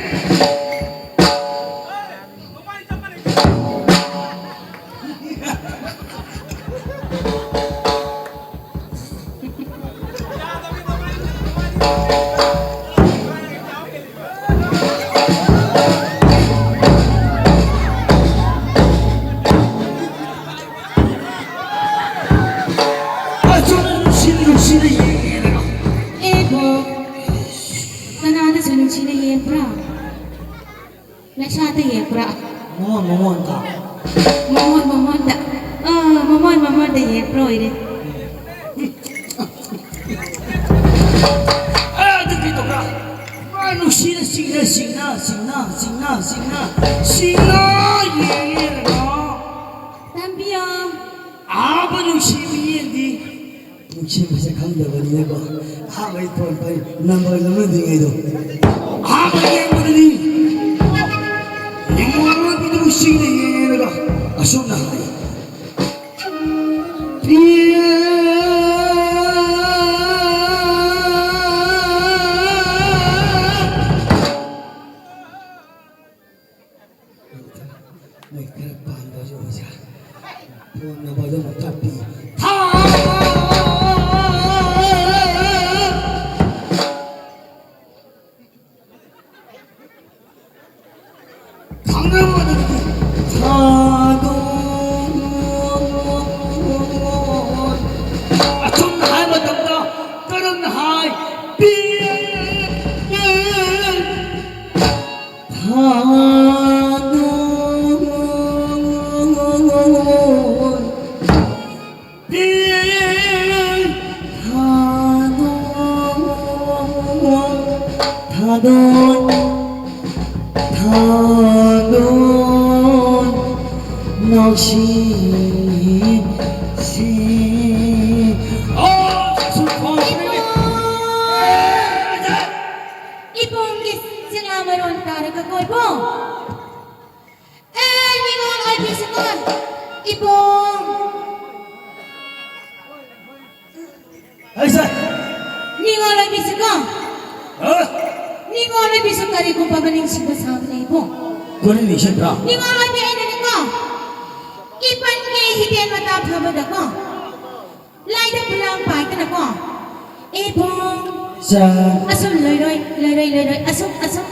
ꯑꯆꯨꯝ ꯅꯨꯡꯁꯤ ꯅꯨꯡꯁꯤꯅ ꯌꯦꯡꯂꯒ꯫ ꯑꯦꯕꯣ, ꯀꯅꯥꯗꯁꯨ ꯅꯨꯡꯁꯤꯅ ꯌꯦꯡꯕ꯭ꯔꯥ? ꯅꯁꯥꯗ ꯌꯦꯡꯕ꯭ꯔꯥ? ꯃꯃꯣꯟ, ꯃꯃꯣꯟꯗ꯫ ꯃꯃꯣꯟ, ꯃꯃꯣꯟꯗ꯫ ꯑꯥ, ꯃꯃꯣꯟ, ꯃꯃꯣꯟꯗ ꯌꯦꯡꯕ꯭ꯔꯥ ꯑꯣꯏꯔꯦ꯫ ꯑꯦ, ꯑꯗꯨ ꯀꯩꯗꯧꯕ꯭ꯔꯥ? ꯃꯥ ꯅꯨꯡꯁꯤꯅ ꯁꯤꯡꯅ, ꯁꯤꯡꯅ, ꯁꯤꯡꯅ, ꯁꯤꯡꯅ, ꯁꯤꯡꯅ, ꯁꯤꯡꯅ ꯌꯦꯡꯉꯦꯗꯅ꯫ ꯇꯝꯕꯤꯌꯣ꯫ ꯑꯍꯥꯟꯕ ꯅꯨꯡꯁꯤ ꯃꯤꯌꯦꯡꯗꯤ ꯅꯨꯡꯁꯤꯕꯁꯦ ꯈꯪꯗꯕꯅꯤꯅꯀꯣ, ꯑꯍꯥꯟꯕꯩ ꯐꯣꯟ ꯄꯥꯏ ꯅꯝꯕꯔ ꯂꯧꯅꯗ꯭ꯔꯤꯉꯩꯗꯣ, ꯑꯍꯥꯟꯕ ꯌꯦꯡꯕꯗꯗꯤ ꯅꯤꯉꯣꯜ ꯑꯣꯏꯕꯤꯗꯨ ꯅꯨꯡꯁꯤꯅ ꯌꯦꯡꯉꯒ ꯑꯁꯨꯝꯅ ꯍꯥꯏ, "ꯄꯤꯌꯦ"꯫ ꯃꯣꯏ ꯈꯔ ꯄꯥꯟꯕꯁꯨ ꯑꯣꯏꯁꯥ꯫ ꯐꯣꯟ ꯅꯝꯕꯔꯗꯣ ꯑꯃꯨꯛ ꯇꯥꯛꯄꯤ꯫ ꯈꯪꯅꯕꯗꯒꯤ ꯊꯥꯗꯣꯛ꯫ ꯑꯆꯨꯝꯅ ꯍꯥꯏ ꯃꯇꯝꯗ ꯀꯔꯝꯅ ꯍꯥꯏ? ꯄꯤ꯫ ꯊꯥꯗꯣꯟ, ꯊꯥꯗꯣꯟ, ꯅꯥꯎꯁꯤ, ꯁꯤ꯫ ꯑꯣ, ꯁꯨ ꯐꯥꯎꯈ꯭ꯔꯦ꯫ ꯏꯕꯨꯡꯒꯤ ꯆꯤꯡꯂꯥ ꯃꯔꯣꯟ ꯇꯥꯔꯒ ꯀꯣꯏꯕꯣ꯫ ꯑꯦ, ꯅꯤꯉꯣꯜ ꯑꯣꯏꯕꯤꯁꯤꯀꯣ, ꯏꯕꯨꯡ꯫ ꯑꯩꯁꯦ꯫ ꯅꯤꯉꯣꯜ ꯑꯣꯏꯕꯤꯁꯤꯀꯣ꯫ ꯍꯥ? ꯅꯤꯉꯣꯜ ꯑꯣꯏꯕꯤꯁꯨ ꯀꯔꯤꯒꯨꯝꯕ ꯃꯅꯤꯡꯁꯤꯡꯕ ꯁꯥꯕꯅꯦ, ꯏꯕꯨꯡ꯫ ꯀꯔꯤ ꯅꯤꯡꯁꯤꯡꯕ꯭ꯔꯥ? ꯅꯤꯉꯣꯜ ꯑꯣꯏꯕꯤ ꯑꯩꯅꯅꯦꯀꯣ, ꯏꯄꯟꯒꯤ ꯍꯤꯗꯦꯟ ꯃꯇꯥ ꯐꯕꯗꯀꯣ, ꯂꯥꯏꯗ ꯈꯨꯂꯥꯡ ꯄꯥꯏꯗꯅꯀꯣ, ꯏꯕꯨꯡ꯫ ꯆꯥ꯫ ꯑꯁꯨꯝ ꯂꯣꯏꯔꯣꯏ, ꯂꯣꯏꯔꯣꯏ, ꯂꯣꯏꯔꯣꯏ, ꯑꯁꯨꯝ, ꯑꯁꯨꯝ,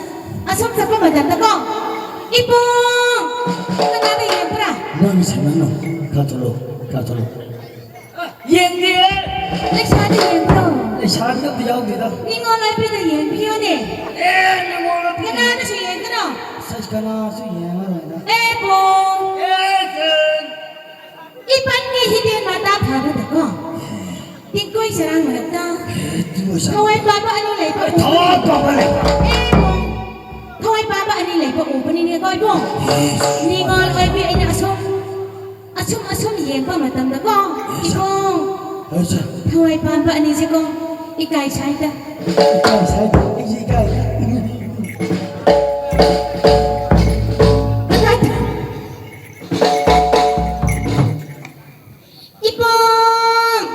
ꯑꯁꯨꯝ ꯆꯠꯄ ꯃꯇꯝꯗꯀꯣ, ꯏꯕꯨꯡ! ꯀꯅꯥꯗ ꯌꯦꯡꯕ꯭ꯔꯥ? ꯅꯪ ꯁꯥꯟꯅꯅꯨ꯫ ꯀꯥꯊꯣꯛꯂꯣ, ꯀꯥꯊꯣꯛꯂꯣ꯫ ꯌꯦꯡꯗꯦ꯫ ꯂꯩꯁꯥꯗ ꯌꯦꯡꯕ꯭ꯔꯣ? ꯂꯩꯁꯥꯗꯤ ꯑꯝꯇ ꯌꯥꯎꯗꯦꯗ꯫ ꯅꯤꯉꯣꯜ ꯑꯣꯏꯕꯤꯗ ꯌꯦꯡꯕꯤꯌꯣꯅꯦ꯫ ꯑꯦ, ꯅꯤꯉꯣꯜ ꯑꯣꯏꯕꯤ꯫ ꯀꯅꯥꯗꯁꯨ ꯌꯦꯡꯒꯅꯣ꯫ ꯑꯁ, ꯀꯅꯥꯁꯨ ꯌꯦꯡꯉꯔꯣꯏꯗ꯫ ꯏꯕꯨꯡ! ꯑꯦ, ꯏꯕꯨꯡ! ꯏꯄꯟꯒꯤ ꯍꯤꯗꯦꯟ ꯃꯇꯥ ꯐꯕꯗꯀꯣ, ꯇꯤꯡꯀꯣꯏ ꯆꯔꯥꯡ ꯃꯔꯛꯇ ꯑꯦ, ꯇꯤꯡꯀꯣꯏ ꯆꯔꯥꯡ꯫ ꯊꯋꯥꯏ ꯄꯥꯟꯕ ꯑꯅꯤ ꯂꯩꯕ ꯎꯕ-, ꯊꯋꯥꯏ ꯄꯥꯟꯕ ꯂꯩꯕ꯫ ꯑꯦ, ꯏꯕꯨꯡ! ꯊꯋꯥꯏ ꯄꯥꯟꯕ ꯑꯅꯤ ꯂꯩꯕ ꯎꯕꯅꯤꯅꯦꯀꯣ, ꯏꯕꯨꯡ꯫ ꯑꯦ꯫ ꯅꯤꯉꯣꯜ ꯑꯣꯏꯕꯤ ꯑꯩꯅ ꯑꯁꯨꯝ, ꯑꯁꯨꯝ, ꯑꯁꯨꯝ ꯌꯦꯡꯕ ꯃꯇꯝꯗꯀꯣ, ꯑꯦ, ꯁꯥ-, ꯏꯕꯨꯡ! ꯑꯦ, ꯁꯥ-, ꯊꯋꯥꯏ ꯄꯥꯟꯕ ꯑꯅꯤꯁꯦꯀꯣ, ꯏꯀꯥꯏ ꯁꯥꯏꯗ꯫ ꯏꯀꯥꯏ ꯁꯥꯏꯗ, ꯑꯩꯁꯦ ꯏꯀꯥꯏ꯫ ꯏꯕꯨꯡ!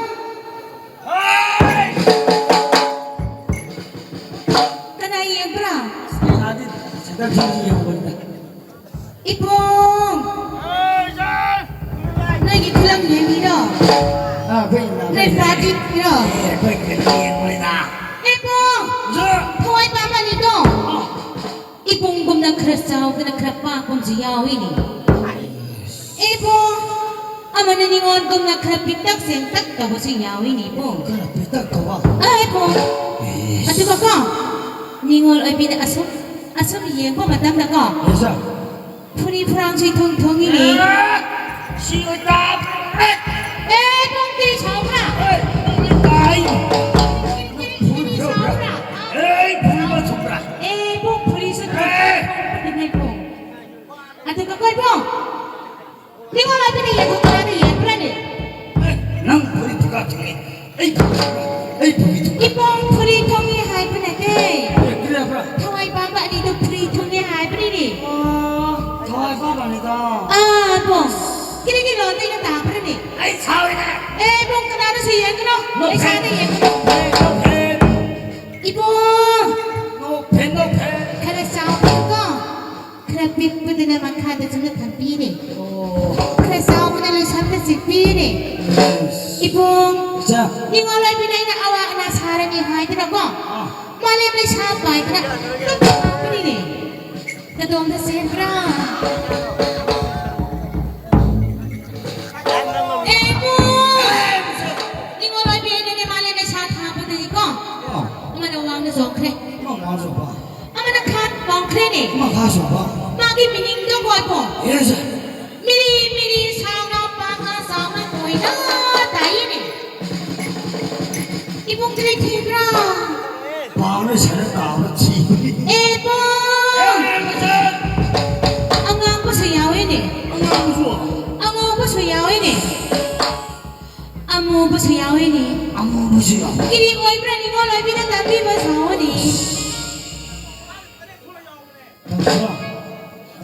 ꯀꯅꯥ ꯌꯦꯡꯕ꯭ꯔꯥ? ꯁꯤꯗꯤ ꯁꯤꯗ ꯁꯨꯝ ꯌꯦꯡꯕꯅꯤꯗ꯫ ꯏꯕꯨꯡ! ꯅꯣꯏꯒꯤ ꯐꯤꯂꯝ ꯌꯦꯡꯉꯤꯔꯣ? ꯑꯥ, ꯑꯩꯈꯣꯏ ꯌꯦꯡꯉꯤ꯫ ꯅꯣꯏ ꯄꯥꯔꯇꯤꯔꯣ? ꯑꯦ, ꯑꯩꯈꯣꯏ ꯐꯤꯂꯝ ꯌꯦꯡꯕꯅꯤꯗ꯫ ꯏꯕꯨꯡ! ꯖꯣ! ꯊꯋꯥꯏ ꯄꯥꯝꯕꯅꯤꯗꯣ? ꯑꯥ꯫ ꯏꯕꯨꯡꯒꯨꯝꯅ ꯈꯔ ꯆꯥꯎꯗꯅ ꯈꯔ ꯄꯥꯛꯄ ꯑꯃꯁꯨ ꯌꯥꯎꯏꯅꯦ꯫ ꯏꯕꯨꯡ, ꯑꯃꯅ ꯅꯤꯉꯣꯜꯒꯨꯝꯅ ꯈꯔ ꯄꯤꯛꯇꯛ ꯆꯦꯡꯇꯛ ꯇꯧꯕꯁꯨ ꯌꯥꯎꯏꯅꯦ, ꯏꯕꯨꯡ꯫ ꯈꯔ ꯄꯤꯛꯇꯛ ꯇꯧꯕ? ꯑ, ꯏꯕꯨꯡ꯫ ꯏꯁ꯫ ꯑꯗꯨꯒꯀꯣ, ꯅꯤꯉꯣꯜ ꯑꯣꯏꯕꯤꯅ ꯑꯁꯨꯝ, ꯑꯁꯨꯝ ꯌꯦꯡꯕ ꯃꯇꯝꯗꯀꯣ, ꯌꯦꯁ, ꯁꯥꯔ꯫ ꯐꯨꯔꯤ ꯐꯨꯔꯥꯡꯁꯨ ꯏꯊꯣꯡ ꯊꯣꯡꯉꯤꯅꯦ꯫ ꯑꯦ, ꯁꯤ ꯑꯣꯏ ꯇꯥꯕ꯭ꯔꯥ? ꯑꯦ, ꯏꯕꯨꯡ, ꯀꯔꯤ ꯁꯥꯎꯕ꯭ꯔꯥ? ꯑꯦ, ꯇꯥꯏ꯫ ꯀꯔꯤ, ꯀꯔꯤ, ꯀꯔꯤ ꯁꯥꯎꯕ꯭ꯔꯥ? ꯑꯦ, ꯐꯨꯔꯤ ꯃꯆꯨꯝꯕ꯭ꯔꯥ? ꯏꯕꯨꯡ, ꯐꯨꯔꯤ ꯊꯨꯡꯉꯦ ꯍꯥꯏꯕ ꯅꯠꯇꯦ꯫ ꯑꯦ, ꯀꯔꯤ ꯍꯥꯏꯕ꯭ꯔꯥ? ꯊꯋꯥꯏ ꯄꯥꯟꯕ ꯑꯅꯤꯗꯨ ꯐꯨꯔꯤ ꯊꯨꯡꯉꯦ ꯍꯥꯏꯕꯅꯤꯅꯦ꯫ ꯑꯣ, ꯊꯋꯥꯏ ꯄꯥꯟꯕ ꯑꯅꯤꯗꯣ? ꯑꯥ, ꯏꯕꯨꯡ꯫ ꯀꯔꯤꯒꯤ ꯂꯣꯟꯗꯩꯅ ꯇꯥꯕ꯭ꯔꯅꯦ? ꯑꯩ ꯁꯥꯎꯔꯤꯅꯦ꯫ ꯑꯦ, ꯏꯕꯨꯡ, ꯀꯅꯥꯗꯁꯨ ꯌꯦꯡꯒꯅꯨ꯫ ꯅꯣꯛꯐꯦꯠ꯫ ꯂꯩꯁꯥꯗ ꯌꯦꯡꯒꯅꯨ꯫ ꯅꯣꯛꯐꯦꯠ, ꯅꯣꯛꯐꯦꯠ꯫ ꯏꯕꯨꯡ꯫ ꯅꯣꯛꯐꯦꯠ, ꯅꯣꯛꯐꯦꯠ꯫ ꯈꯔ ꯆꯥꯎꯕꯀꯣ꯫ ꯈꯔ ꯄꯤꯛꯄꯗꯨꯅ ꯃꯈꯥꯗ ꯆꯨꯝꯅ ꯊꯝꯕꯤꯔꯦ꯫ ꯑꯣ꯫ ꯈꯔ ꯆꯥꯎꯕꯗꯨꯅ ꯁꯝꯅ ꯆꯤꯛꯄꯤꯔꯦ꯫ ꯑꯁ꯫ ꯏꯕꯨꯡ, ꯏꯆꯥ꯫ ꯅꯤꯡꯉꯣꯜ ꯑꯣꯏꯕꯤꯅ ꯑꯩꯅ ꯑꯋꯥ ꯑꯅꯥ ꯁꯥꯔꯅꯤ ꯍꯥꯏꯗꯅꯀꯣ꯫ ꯑꯥ꯫ ꯃꯥꯂꯦꯝ ꯂꯩꯁꯥ ꯄꯥꯏꯗꯅ ꯅꯨꯡꯉꯥꯏꯕꯅꯤꯅꯦ꯫ ꯅꯗꯣꯝꯗ ꯆꯦꯟꯕ꯭ꯔꯥ? ꯑꯦ, ꯏꯕꯨꯡ! ꯅꯤꯡꯉꯣꯜ ꯑꯣꯏꯕꯤ ꯑꯩꯅꯅꯦ ꯃꯥꯂꯦꯝ ꯂꯩꯁꯥ ꯊꯥꯕꯗꯒꯤꯀꯣ꯫ ꯑꯥ꯫ ꯑꯃꯅ ꯋꯥꯡꯅ ꯆꯣꯡꯈ꯭ꯔꯦ꯫ ꯑꯃ ꯋꯥꯡꯅ ꯆꯣꯡꯕ꯫ ꯑꯃꯅ ꯈꯥ ꯄꯥꯡꯈ꯭ꯔꯦꯅꯦ꯫ ꯑꯃ ꯈꯥ ꯁꯣꯛꯄ꯫ ꯃꯥꯒꯤ ꯃꯤꯅꯤꯡꯗꯣ ꯀꯣꯏꯄꯣ꯫ ꯌꯦꯁ꯫ ꯃꯤꯔꯤ ꯃꯤꯔꯤ ꯁꯥꯎꯅ ꯄꯥꯡꯉ ꯁꯥꯎꯅ ꯀꯣꯏꯅ ꯇꯥꯏꯌꯦꯅꯦ꯫ ꯏꯕꯨꯡ ꯀꯔꯤ ꯊꯤꯕ꯭ꯔꯥ? ꯄꯥꯎꯅ ꯁꯥꯟꯅ ꯇꯥꯕ ꯊꯤ꯫ ꯑꯦ ꯄꯣ! ꯑꯦ, ꯃꯆꯥ! ꯑꯉꯥꯡꯕꯁꯨ ꯌꯥꯎꯋꯦꯅꯦ꯫ ꯑꯉꯥꯡꯕꯁꯨ? ꯑꯉꯧꯕꯁꯨ ꯌꯥꯎꯋꯦꯅꯦ꯫ ꯑꯃꯨꯕꯁꯨ ꯌꯥꯎꯋꯦꯅꯦ꯫ ꯑꯃꯨꯕꯁꯨ ꯌꯥꯎꯋꯦ꯫ ꯀꯔꯤ ꯑꯣꯏꯕ꯭ꯔꯥ ꯅꯤꯡꯉꯣꯜ ꯑꯣꯏꯕꯤꯅ ꯇꯥꯛꯄꯤꯕ ꯁꯥꯎꯑꯣꯅꯦ꯫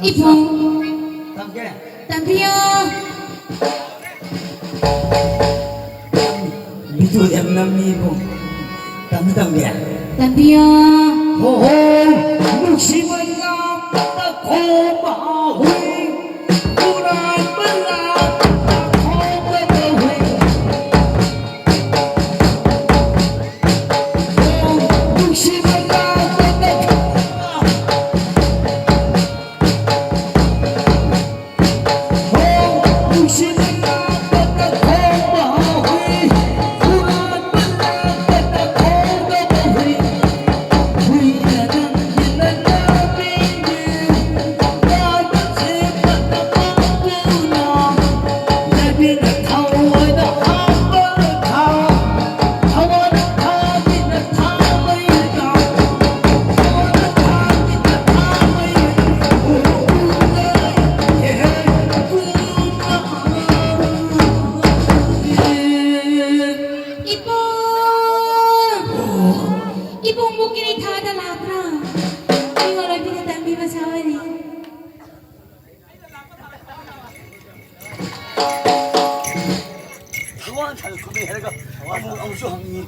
ꯏꯕꯨꯡ꯫ ꯇꯝꯒꯦ꯫ ꯇꯝꯕꯤꯌꯣ꯫ ꯚꯤꯗꯤꯑꯣ ꯌꯥꯝ ꯅꯝꯃꯤꯕꯨ꯫ ꯇꯝ ꯇꯝꯒꯦ꯫ ꯇꯝꯕꯤꯌꯣ꯫ ꯍꯣ ꯍꯣ, ꯅꯨꯡꯁꯤꯕ ꯂꯥꯞꯄꯗ ꯈꯣꯡꯕ ꯍꯨꯏ, ꯍꯨꯔꯥꯟꯕ ꯂꯥꯛꯄꯗ ꯈꯣꯡꯕ ꯍꯨꯏ꯫ ꯏꯕꯨꯡꯕꯨ ꯀꯔꯤ ꯊꯥꯗ ꯂꯥꯛꯄ꯭ꯔꯥ? ꯃꯤꯉꯣꯟ ꯂꯣꯏꯕꯤꯅ ꯇꯝꯕꯤꯕ ꯁꯥꯕꯅꯤ꯫ ꯊꯋꯥꯟ ꯊꯥꯗ ꯀꯨꯝꯃꯤ ꯍꯥꯏꯔꯒ ꯑꯃꯨꯛ ꯑꯃꯨꯛꯁꯨ ꯍꯪꯉꯤ꯫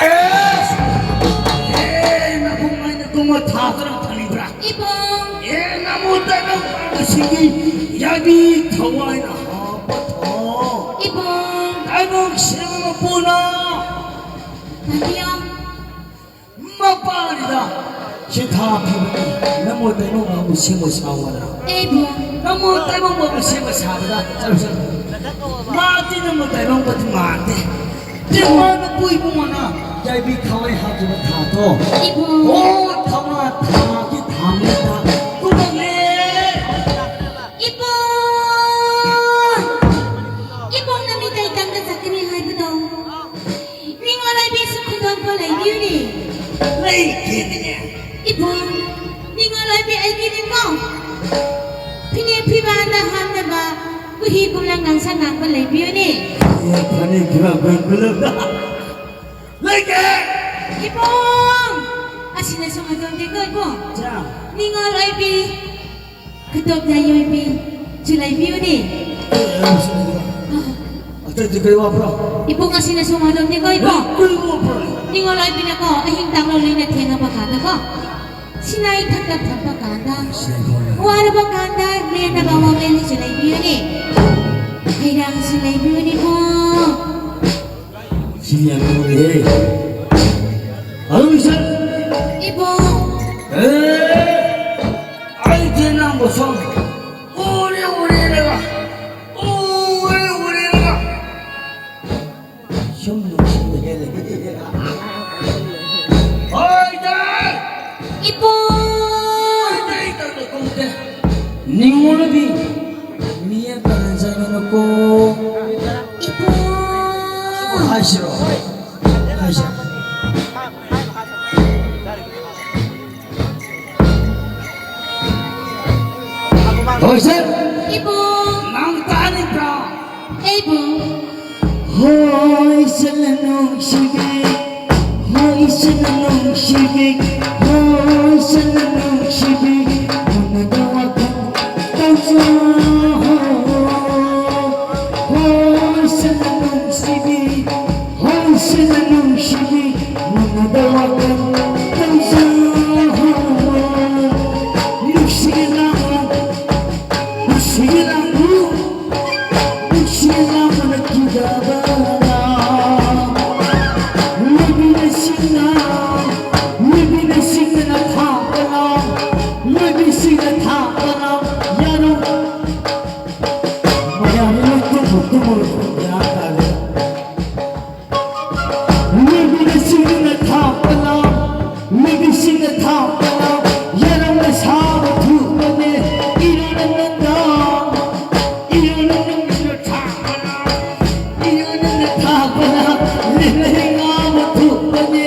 ꯑꯦ! ꯑꯦ, ꯅꯕꯨꯡ ꯑꯩꯅ ꯀꯨꯝꯃ ꯊꯥ ꯇꯔꯨꯛ ꯐꯪꯅꯤꯡꯕ꯭ꯔꯥ? ꯏꯕꯨꯡ! ꯑꯦ, ꯅꯃꯨ ꯇꯥꯏꯕꯪ ꯄꯥꯟꯕꯁꯤꯡꯒꯤ ꯌꯥꯕꯤ ꯊꯋꯥꯏꯅ ꯍꯥꯞꯄ ꯊꯣ꯫ ꯏꯕꯨꯡ! ꯇꯥꯏꯕꯪ ꯁꯦꯝꯕ ꯃꯄꯨꯅ ꯇꯝꯕꯤꯌꯣ꯫ ꯃꯄꯥꯅꯤꯗ ꯁꯤꯟꯊꯥ ꯄꯤꯕꯅꯤ꯫ ꯅꯃꯣ ꯇꯥꯏꯕꯪ ꯃꯥꯕꯨ ꯁꯦꯝꯕ ꯁꯥꯎ ꯍꯥꯏꯅ꯫ ꯏꯕꯨꯡ! ꯅꯃꯣ ꯇꯥꯏꯕꯪ ꯃꯥꯕꯨ ꯁꯦꯝꯕ ꯁꯥꯕꯗ ꯆꯠꯂꯨ, ꯆꯠꯂꯨ꯫ ꯃꯥꯗꯤ ꯅꯃꯣ ꯇꯥꯏꯕꯪ ꯃꯥꯗꯤ ꯃꯥꯟꯗꯦ꯫ ꯇꯦꯡꯋꯥꯅ ꯄꯨꯏꯕꯨꯡ ꯃꯅꯥ ꯌꯥꯏꯕꯤ ꯊꯋꯥꯏ ꯍꯥꯞꯇꯨꯅ ꯊꯥꯗꯣ꯫ ꯏꯕꯨꯡ! ꯑꯣ, ꯊꯋꯥ ꯊꯥꯒꯤ ꯊꯥꯃꯤꯗ ꯀꯨꯝꯃꯛꯂꯦ꯫ ꯏꯕꯨꯡ! ꯏꯕꯨꯡꯅ ꯃꯤꯇꯩ ꯇꯝꯗ ꯆꯠꯀꯅꯤ ꯍꯥꯏꯕꯗꯣ? ꯅꯤꯡꯉꯣꯜ ꯑꯣꯏꯕꯤꯁꯨ ꯈꯨꯗꯣꯡꯄꯣ ꯂꯩꯕꯤꯌꯨꯅꯦ꯫ ꯂꯩꯇꯦꯅꯦ꯫ ꯏꯕꯨꯡ, ꯅꯤꯡꯉꯣꯜ ꯑꯣꯏꯕꯤ ꯑꯩꯒꯤꯅꯤꯀꯣ꯫ ꯐꯤꯅꯦ ꯐꯤꯕꯥꯟꯗ ꯍꯥꯞꯅꯕ ꯀꯨꯍꯤ ꯀꯨꯝꯂꯪ ꯉꯥꯡꯁꯪ ꯉꯥꯡꯕ ꯂꯩꯕꯤꯌꯨꯅꯦ꯫ ꯑꯦ, ꯐꯅꯦꯛ ꯐꯤꯕꯥꯟ ꯀꯨꯍꯤ ꯀꯨꯝꯂꯪ꯫ ꯂꯩꯇꯦ꯫ ꯏꯕꯨꯡ! ꯑꯁꯤꯅꯁꯨ ꯃꯇꯝꯗꯤꯀꯣ ꯏꯕꯨꯡ꯫ ꯆꯥ꯫ ꯅꯤꯡꯉꯣꯜ ꯑꯣꯏꯕꯤ ꯈꯨꯗꯣꯞ ꯌꯥꯏꯑꯣꯏꯕꯤꯁꯨ ꯂꯩꯕꯤꯌꯨꯅꯦ꯫ ꯑꯦ, ꯑꯦ, ꯁꯤꯗ꯫ ꯑꯇꯩꯗꯤ ꯀꯔꯤ ꯋꯥꯕ꯭ꯔꯣ? ꯏꯕꯨꯡ ꯑꯁꯤꯅꯁꯨ ꯃꯥꯗꯧꯅꯦꯀꯣ ꯏꯕꯨꯡ꯫ ꯀꯔꯤ ꯋꯥꯕ꯭ꯔꯣ? ꯅꯤꯡꯉꯣꯜ ꯑꯣꯏꯕꯤꯅꯀꯣ ꯑꯍꯤꯡ ꯇꯥꯡꯂꯣ ꯂꯩꯅ ꯊꯦꯡꯉꯕ ꯀꯥꯟꯗꯀꯣ ꯁꯤꯅꯥꯏ ꯊꯛꯇ ꯊꯛꯄ ꯀꯥꯟꯗ ꯁꯤꯅꯥꯏ ꯊꯛꯇ꯫ ꯋꯥꯔꯕ ꯀꯥꯟꯗ ꯂꯦꯟꯅꯕ ꯋꯥꯃꯦꯟꯁꯨ ꯂꯩꯕꯤꯌꯨꯅꯦ꯫ ꯍꯩꯔꯥꯡꯁꯨ ꯂꯩꯕꯤꯌꯨꯅꯦꯀꯣ꯫ ꯁꯤ ꯌꯥꯝ ꯂꯨꯔꯦꯍꯦ꯫ ꯑꯔꯨꯟꯁꯟ! ꯏꯕꯨꯡ! ꯑꯦ! ꯑꯩꯗꯤ ꯅꯪꯕꯨ ꯁꯨꯝ ꯎꯔꯦ ꯎꯔꯦꯅꯒ, ꯎꯔꯦ ꯎꯔꯦꯅꯒ ꯁꯨꯝ ꯅꯨꯡꯁꯤꯕ ꯍꯦꯜꯂꯦ꯫ ꯍꯣꯏꯗ! ꯏꯕꯨꯡ! ꯍꯣꯏꯗ, ꯑꯩ ꯇꯧꯗ ꯀꯨꯝꯗꯦ꯫ ꯅꯤꯡꯉꯣꯜꯕꯤ, ꯃꯤ ꯑꯃ ꯀꯅꯥ ꯆꯪꯉꯤꯅꯣꯀꯣ? ꯏꯕꯨꯡ! ꯍꯥꯏꯁꯤꯔꯣ? ꯍꯥꯏꯁꯤꯔꯣ? ꯍꯣꯏ, ꯁꯦ꯫ ꯏꯕꯨꯡ! ꯅꯪ ꯇꯥꯔꯤꯕ꯭ꯔꯥ? ꯏꯕꯨꯡ! ꯍꯣꯏ, ꯁꯦ, ꯅꯨꯡꯁꯤꯕꯤ꯫ ꯍꯣꯏ, ꯍꯣꯏꯁꯅ ꯅꯨꯡꯁꯤꯕꯤ, ꯍꯣꯏꯁꯅ ꯅꯨꯡꯁꯤꯕꯤ, ꯃꯨꯟꯅꯗ ꯋꯥꯈꯜ ꯇꯧꯖꯧ꯫ ꯍꯣꯏꯁꯅ ꯅꯨꯡꯁꯤꯕꯤ, ꯍꯣꯏꯁꯅ ꯅꯨꯡꯁꯤꯕꯤ, ꯃꯨꯟꯅꯗ ꯋꯥꯈꯜ ꯇꯧꯖꯧ꯫ ꯅꯨꯡꯁꯤꯅ ꯅꯨꯡꯁꯤꯅ ꯅꯨꯡꯁꯤꯅ ꯃꯅꯛꯀꯤꯗꯕꯅ ꯂꯣꯏꯕꯤꯅꯁꯤꯡꯅ, ꯂꯣꯏꯕꯤꯅꯁꯤꯡꯅ ꯊꯥꯛꯄꯅ, ꯂꯣꯏꯕꯤꯁꯤꯡꯅ ꯊꯥꯛꯄꯅ ꯌꯥꯔꯣ꯫ ꯃꯌꯥꯝ ꯂꯣꯏ ꯇꯨꯝꯃꯨ, ꯇꯨꯝꯃꯨ, ꯌꯥ ꯇꯥꯔꯦ꯫ ꯂꯣꯏꯕꯤꯅꯁꯤꯡꯅ ꯊꯥꯛꯄꯅ, ꯂꯣꯏꯕꯤꯁꯤꯡꯅ ꯊꯥꯛꯄꯅ ꯌꯥꯔꯝꯅ ꯁꯥꯕ ꯊꯨꯕꯅꯦ꯫ ꯏꯔꯣꯅ ꯅꯪꯗ, ꯏꯔꯣꯅ ꯅꯪꯗ ꯊꯥꯛꯄꯅ, ꯏꯔꯣꯅ ꯊꯥꯛꯄꯅ ꯂꯤꯂꯩ ꯉꯥꯕ ꯊꯨꯕꯅꯦ꯫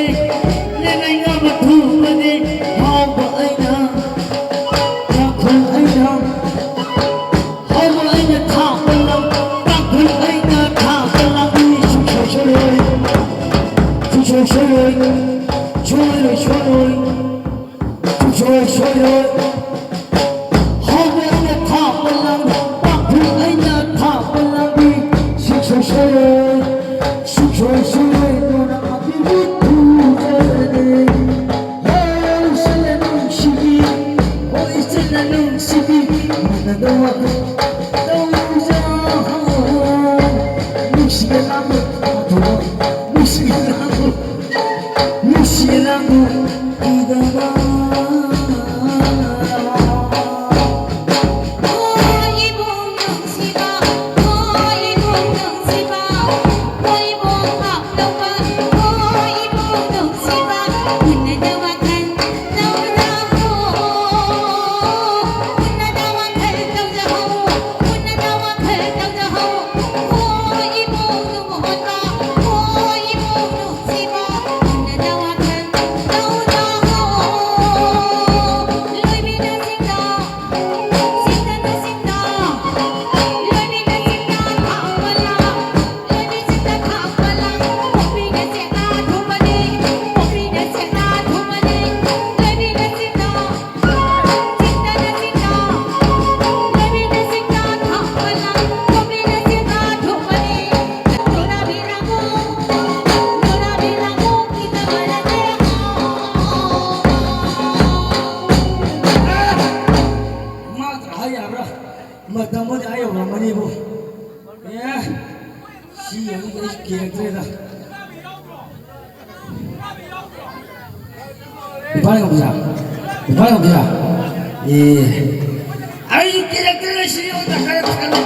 ꯅꯨꯄꯥ ꯌꯥꯎꯕꯤꯔꯥ? ꯅꯨꯄꯥ ꯌꯥꯎꯕꯤꯔꯥ? ꯑꯦ꯫ ꯑꯩ character ꯑꯁꯤ ꯑꯩꯉꯣꯟꯗ ꯈꯔ ꯈꯜꯂꯨ꯫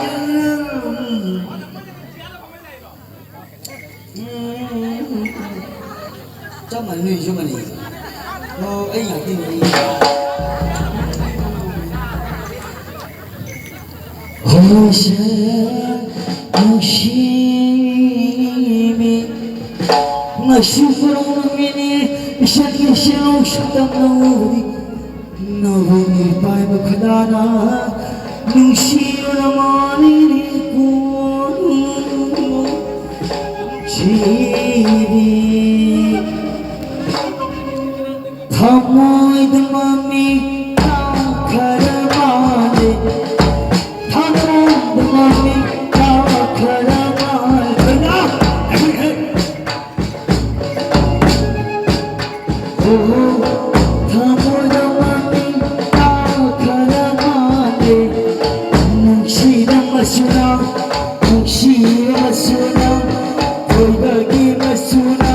ꯎꯝ꯫ ꯆꯞ ꯃꯥꯟꯅꯩ, ꯆꯞ ꯃꯥꯟꯅꯩ꯫ ꯑꯣ, ꯑꯩ ꯉꯥꯛꯇꯅꯤ꯫ ꯍꯣꯏꯁꯦ, ꯅꯨꯡꯁꯤꯕꯤ, ꯉꯁꯤ ꯀꯔꯝꯕ ꯅꯨꯃꯤꯠꯅꯤ? ꯏꯆꯟꯒꯤ ꯁꯦꯜ ꯁꯛꯇꯝ ꯂꯧꯕꯗꯤ ꯅꯕꯨꯡꯒꯤ ꯄꯥꯏꯕ ꯈꯨꯗꯥꯅ ꯅꯨꯡꯁꯤꯔꯕ ꯃꯥꯜꯂꯤꯀꯣ꯫ ꯅꯨꯡꯁꯤꯕꯤ꯫ ꯊꯃꯣꯏꯗ ꯃꯃꯤ ꯇꯥꯈ꯭ꯔ ꯃꯥꯜꯂꯦ꯫ ꯊꯃꯣꯏꯗ ꯃꯃꯤ ꯇꯥꯈ꯭ꯔ ꯃꯥꯜꯂꯦ꯫ ꯍꯩꯅ! ꯍꯩ, ꯍꯩ꯫ ꯑꯣ, ꯊꯃꯣꯏꯗ ꯃꯃꯤ ꯇꯥꯈ꯭ꯔ ꯃꯥꯜꯂꯦ꯫ ꯅꯨꯡꯁꯤꯔꯕꯁꯨ ꯅꯪ, ꯅꯨꯡꯁꯤꯔꯕꯁꯨ ꯅꯪ, ꯊꯣꯏꯕꯒꯤ ꯃꯆꯨꯅ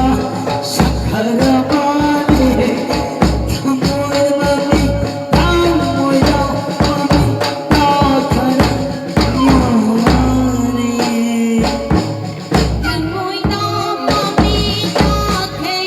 ꯁꯛꯈ꯭ꯔ ꯃꯥꯜꯂꯦ꯫ ꯊꯃꯣꯏꯗ ꯃꯃꯤ, ꯊꯃꯣꯏꯗ ꯃꯃꯤ ꯇꯥꯈ꯭ꯔ ꯃꯥꯜꯂꯦ꯫ ꯊꯃꯣꯏꯗ ꯃꯃꯤ ꯇꯥꯈ꯭ꯔꯦ꯫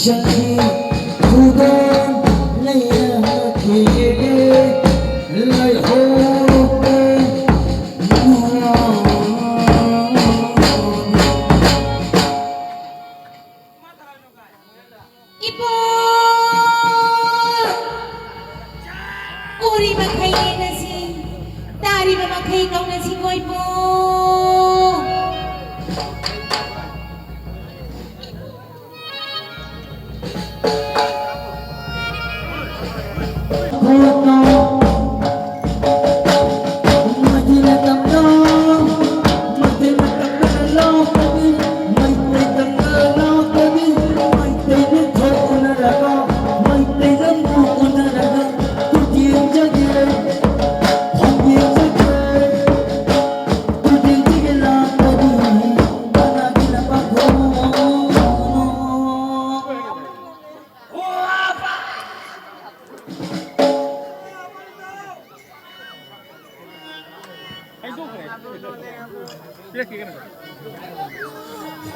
ꯆꯠꯈꯤ꯫ ꯈꯨꯗꯣꯜ ꯂꯩꯔꯛꯈꯤꯒꯦ ꯂꯩꯍꯧꯔꯣꯛꯇ꯫ ꯏꯄꯨ! ꯎꯔꯤꯕ ꯃꯈꯩ ꯌꯦꯡꯅꯁꯤ, ꯇꯥꯔꯤꯕ ꯃꯈꯩ ꯀꯧꯅꯁꯤ ꯀꯣ ꯏꯄꯨ꯫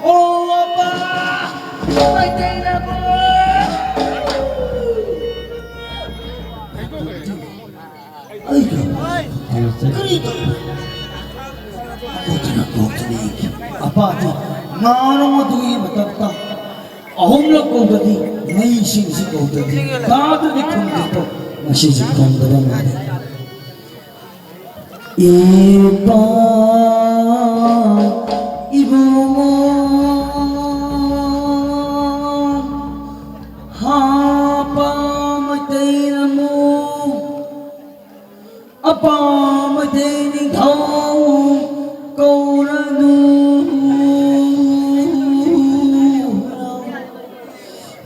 ꯑꯣ ꯑꯄꯥ! ꯃꯩꯇꯩ ꯅꯄꯥ! ꯑꯩꯒ ꯀꯔꯤ ꯇꯧꯔꯦ? ꯀꯣꯛꯇꯅ ꯀꯣꯛꯇꯅ ꯌꯦꯡꯈꯤ꯫ ꯑꯄꯥꯗꯤ ꯉꯥꯔꯣ ꯑꯗꯨꯒꯤ ꯃꯊꯛꯇ ꯑꯍꯨꯝꯂꯛ ꯀꯧꯕꯗꯤ ꯃꯩꯁꯤꯡꯁꯤ ꯀꯧꯗꯗꯤ ꯇꯥꯗ꯭ꯔꯗꯤ ꯈꯨꯝꯗꯦꯀꯣ꯫ ꯉꯁꯤꯁꯨ ꯈꯨꯝꯗꯕ ꯃꯥꯜꯂꯦ꯫ ꯏꯄꯥ ꯏꯕꯨꯡꯉꯣ ꯍꯥꯄ ꯃꯩꯇꯩ ꯂꯝꯃꯨ ꯑꯄꯥ ꯃꯩꯇꯩ ꯅꯤꯡꯊꯧ ꯀꯧꯔꯅꯨ꯫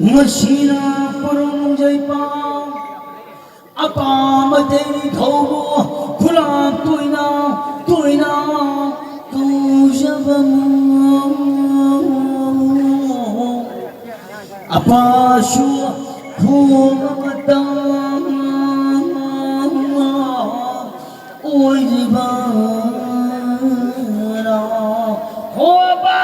ꯉꯁꯤꯅ ꯄꯨꯔꯨꯝꯖꯩ ꯄꯥꯎ ꯑꯄꯥ ꯃꯩꯇꯩ ꯅꯤꯡꯊꯧꯕꯨ ꯈꯨꯂꯥꯛ ꯇꯣꯏꯅ ꯇꯣꯏꯅ ꯀꯧꯖꯕ ꯑꯄꯥꯁꯨ ꯈꯨꯕ ꯃꯇꯝ ꯑꯣꯏꯔꯤꯕꯔꯥ? ꯍꯣꯕ!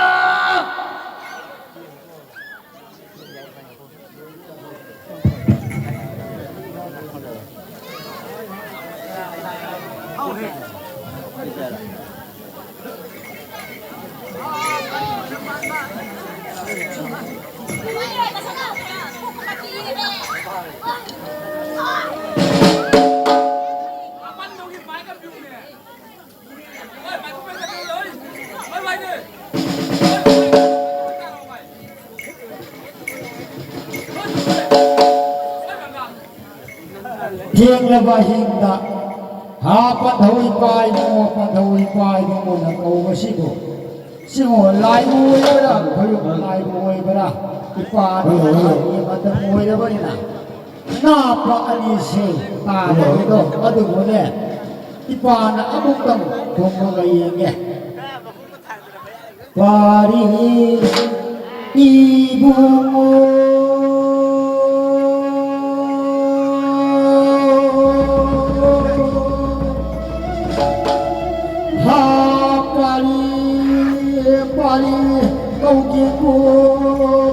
ꯊꯦꯡꯂꯕ ꯑꯍꯤꯡꯗ ꯍꯥ ꯄꯟꯊꯧ ꯏꯄꯥ ꯏꯕꯨꯡꯉꯣ, ꯄꯟꯊꯧ ꯏꯄꯥ ꯏꯕꯨꯡꯉꯣꯅ ꯀꯧꯕꯁꯤꯕꯨ, ꯁꯤꯕꯨ ꯂꯥꯏꯕꯨ ꯑꯣꯏꯕ꯭ꯔꯥ, ꯈꯣꯏꯔꯨꯝ ꯂꯥꯏꯕꯨ ꯑꯣꯏꯕ꯭ꯔꯥ? ꯏꯄꯥ ꯍꯣꯏ, ꯍꯣꯏ, ꯍꯣꯏ꯫ ꯃꯇꯝ ꯑꯣꯏꯔꯕꯅꯤꯅ ꯅꯥꯄ ꯑꯅꯤꯁꯦ ꯇꯥꯗꯕꯗꯣ ꯑꯗꯨꯕꯨꯅꯦ, ꯏꯄꯥꯅ ꯑꯃꯨꯛꯇꯪ ꯈꯨꯝꯃꯒ ꯌꯦꯡꯒꯦ꯫ ꯄꯥꯔꯤ ꯏꯕꯨꯡꯉꯣ꯫ ꯍꯥ ꯄꯥꯔꯤ, ꯄꯥꯔꯤ ꯀꯧꯒꯦꯀꯣ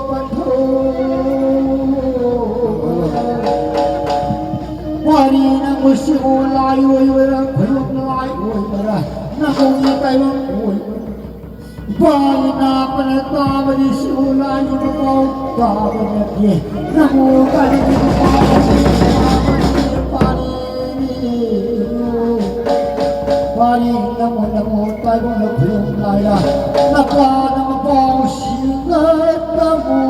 ꯄꯟꯊꯧ꯫ ꯄꯥꯔꯤ ꯅꯪꯕꯨ ꯁꯤꯕꯨ ꯂꯥꯏ ꯑꯣꯏꯕ꯭ꯔꯥ, ꯈꯣꯏꯔꯨꯝ ꯂꯥꯏ ꯑꯣꯏꯕ꯭ꯔꯥ, ꯅꯪꯕꯨ ꯏꯀꯥꯏꯕ ꯑꯣꯏꯕ꯭ꯔꯥ? ꯏꯄꯥꯒꯤ ꯅꯥꯄꯅ ꯇꯥꯕꯗꯤ ꯁꯤꯕꯨ ꯂꯥꯏꯒꯤ ꯃꯄꯥꯎ ꯇꯥꯕ ꯅꯠꯇꯦ꯫ ꯅꯃꯣ ꯀꯔꯤꯒꯤ ꯃꯄꯥꯎ ꯇꯥꯕꯅꯤ? ꯄꯥꯔꯤꯅꯤ꯫ ꯄꯥꯔꯤ ꯅꯃꯣ ꯅꯃꯣ ꯇꯥꯏꯕꯪꯗ ꯈꯨꯔꯨꯝ ꯂꯥꯏꯔ꯫ ꯅꯄꯥꯅ ꯃꯄꯥꯎ ꯁꯤꯡꯒ ꯇꯝꯃꯨ꯫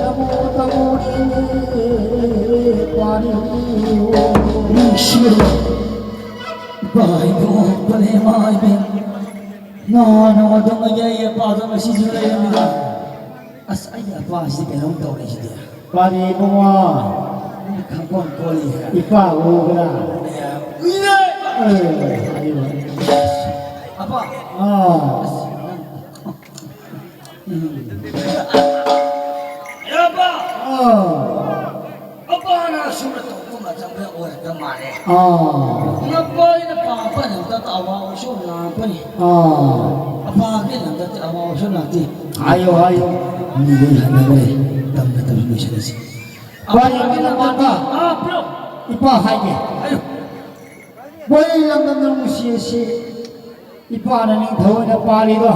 ꯅꯃꯣ ꯇꯃꯣꯅꯤ ꯄꯥꯔꯤ꯫ ꯅꯨꯡꯁꯤꯔꯕ ꯏꯄꯥ ꯏꯄꯨ ꯄꯂꯦꯝ ꯃꯥꯏꯕꯤ꯫ ꯅꯣꯡꯃ ꯅꯣꯡꯃ ꯇꯨꯝꯃꯒꯦ ꯑꯩ ꯑꯄꯥꯗꯣ ꯉꯁꯤꯁꯨ ꯂꯩꯔꯝꯃꯤꯗ꯫ ꯑꯁ, ꯑꯩꯒꯤ ꯑꯄꯥꯁꯤꯗꯤ ꯀꯩꯅꯣꯝ ꯇꯧꯔꯦ ꯁꯤꯗꯤ꯫ ꯄꯥꯔꯤ ꯏꯕꯨꯡꯉꯣ꯫ ꯑꯩꯅ ꯈꯪꯐꯝ ꯀꯣꯜꯂꯤ ꯍꯥꯏ꯫ ꯏꯄꯥ ꯎꯕ꯭ꯔꯥ? ꯎꯏꯔꯦ! ꯑꯦ, ꯍꯥꯏꯌꯣ꯫ ꯑꯄꯥ! ꯑꯥ꯫ ꯑꯁ, ꯅꯪ ꯎꯝ꯫ ꯑꯦ, ꯑꯄꯥ! ꯑꯥ꯫ ꯑꯄꯥꯅ ꯑꯁꯨꯝꯅ ꯇꯧꯕ ꯃꯇꯝꯗ ꯑꯣꯏꯔꯛꯇ ꯃꯥꯜꯂꯦ꯫ ꯑꯥ꯫ ꯅꯄꯥ ꯑꯩꯅ ꯄꯥꯝꯕ ꯂꯝꯗ ꯑꯋꯥ ꯑꯣꯏꯁꯨ ꯂꯥꯛꯄꯅꯤ꯫ ꯑꯥ꯫ ꯑꯄꯥꯒꯤ ꯂꯝꯗꯗꯤ ꯑꯋꯥ ꯑꯣꯏꯁꯨ ꯂꯥꯛꯇꯦ꯫ ꯍꯥꯏꯌꯣ, ꯍꯥꯏꯌꯣ꯫ ꯃꯤꯑꯣꯏ ꯍꯟꯅꯈ꯭ꯔꯦ꯫ ꯇꯝꯅ ꯇꯝꯅ ꯂꯣꯏꯁꯤꯜꯂꯁꯤ꯫ ꯄꯥꯔꯤ ꯑꯄꯥꯒꯤ ꯂꯝꯗ ꯂꯝꯗ ꯑꯥ, ꯄ꯭ꯔꯣ꯫ ꯏꯄꯥ ꯍꯥꯏꯒꯦ꯫ ꯍꯥꯏꯌꯣ꯫ ꯄꯣꯏꯔꯩ ꯂꯝꯗꯝ ꯅꯨꯡꯁꯤ ꯑꯁꯤ ꯏꯄꯥꯅ ꯅꯤꯡꯊꯧ ꯑꯣꯏꯅ ꯄꯥꯜꯂꯤꯗꯣ,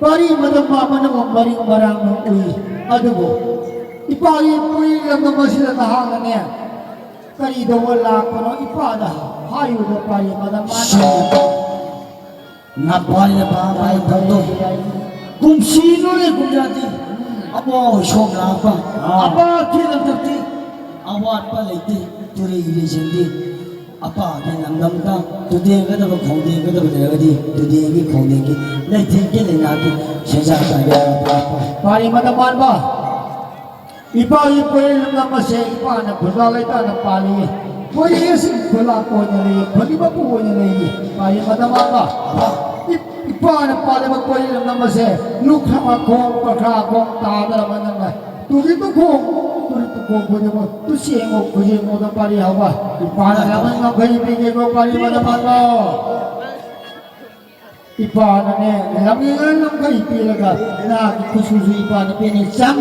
ꯄꯥꯔꯤ ꯃꯇꯝ ꯑꯃꯅ ꯃꯔꯤꯡ ꯃꯔꯥꯡ ꯎꯏ꯫ ꯑꯗꯨꯕꯨ ꯏꯄꯥꯒꯤ ꯄꯣꯏꯔꯩ ꯂꯝꯗꯝ ꯑꯁꯤꯗ ꯅꯍꯥꯛꯅꯅꯦ ꯀꯔꯤꯗꯧꯕ ꯂꯥꯛꯄꯅꯣ ꯏꯄꯥꯗ ꯍꯥꯏꯌꯨꯗ ꯄꯥꯔꯤ ꯃꯇꯝ ꯃꯥꯅ꯫ ꯅꯄꯥꯏꯅ ꯄꯥꯝꯕ ꯊꯧꯗꯣꯛ ꯀꯨꯝꯁꯤ ꯅꯣꯏ ꯀꯨꯝꯖꯥꯗꯤ ꯑꯋꯥ ꯁꯣꯛ ꯂꯥꯛꯄ ꯑꯥ꯫ ꯑꯄꯥ ꯊꯤꯂꯛꯇꯗꯤ ꯑꯋꯥꯠꯄ ꯂꯩꯇꯦ꯫ ꯇꯨꯔꯦꯜꯒꯤ ꯂꯩꯁꯤꯡꯗꯤ ꯑꯄꯥꯒꯤ ꯂꯝꯗꯝꯗ ꯇꯨꯗꯦꯡꯒꯗꯕ ꯈꯣꯡꯗꯦꯡꯒꯗꯕ ꯂꯩꯔꯒꯗꯤ ꯇꯨꯗꯦꯡꯒꯤ ꯈꯣꯡꯗꯦꯡꯒꯤ ꯂꯩꯊꯦꯡꯒꯤ ꯂꯩꯅꯥꯒꯤ ꯁꯦꯟꯖꯥ ꯄꯥꯏꯕ ꯄꯥꯔꯤ ꯃꯇꯝ ꯃꯥꯟꯕ ꯏꯄꯥꯒꯤ ꯄꯣꯏꯔꯩ ꯂꯝꯗꯝ ꯑꯁꯦ ꯏꯄꯥꯅ ꯈꯨꯟꯗꯥ ꯂꯩꯇꯥꯅ ꯄꯥꯜꯂꯤ꯫ ꯄꯣꯏꯔꯩ ꯑꯁꯤ ꯈꯨꯂꯥꯛꯄ ꯑꯣꯏꯅ ꯂꯩ, ꯈꯨꯟꯒꯤ ꯃꯄꯨ ꯑꯣꯏꯅ ꯂꯩꯔꯤ꯫ ꯄꯥꯔꯤ ꯃꯇꯝ ꯃꯥꯟꯕ ꯏ- ꯏꯄꯥꯅ ꯄꯥꯜꯂꯤꯕ ꯄꯣꯏꯔꯩ ꯂꯝꯗꯝ ꯑꯁꯦ ꯂꯨꯈ꯭ꯔꯥ ꯈꯣꯡ, ꯄꯈ꯭ꯔꯥ ꯈꯣꯡ ꯇꯥꯗ꯭ꯔꯕ ꯅꯪꯅ ꯇꯨꯔꯤ ꯇꯨꯈꯣꯡ, ꯇꯨꯔꯤ ꯇꯨꯈꯣꯡ ꯈꯨꯗꯤꯡꯃꯛ ꯇꯨꯁꯦꯡꯉꯨ ꯈꯨꯖꯦꯡꯉꯨꯗ ꯄꯥꯔꯤ ꯍꯧꯕ ꯏꯄꯥꯅ ꯌꯥꯝꯅ ꯉꯝꯈꯩ ꯄꯤꯒꯦꯀꯣ ꯄꯥꯔꯤ ꯃꯇꯝ ꯃꯥꯟꯕ꯫ ꯏꯄꯥꯅꯅꯦ ꯂꯝꯉꯦꯜ ꯂꯝꯈꯩ ꯄꯤꯔꯒ ꯅꯥꯒꯤ ꯈꯨꯠꯁꯨꯁꯨ ꯏꯄꯥꯅ ꯄꯤꯅꯤ꯫ ꯆꯪ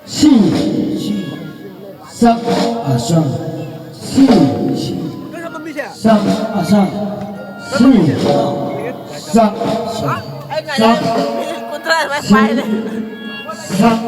ꯁꯤ ꯁꯤ ꯆꯪ ꯑꯁꯪ ꯁꯤ ꯁꯤ ꯆꯪ ꯑꯁꯪ ꯁꯤ ꯆꯪ ꯆꯪ ꯁꯤ ꯆꯪ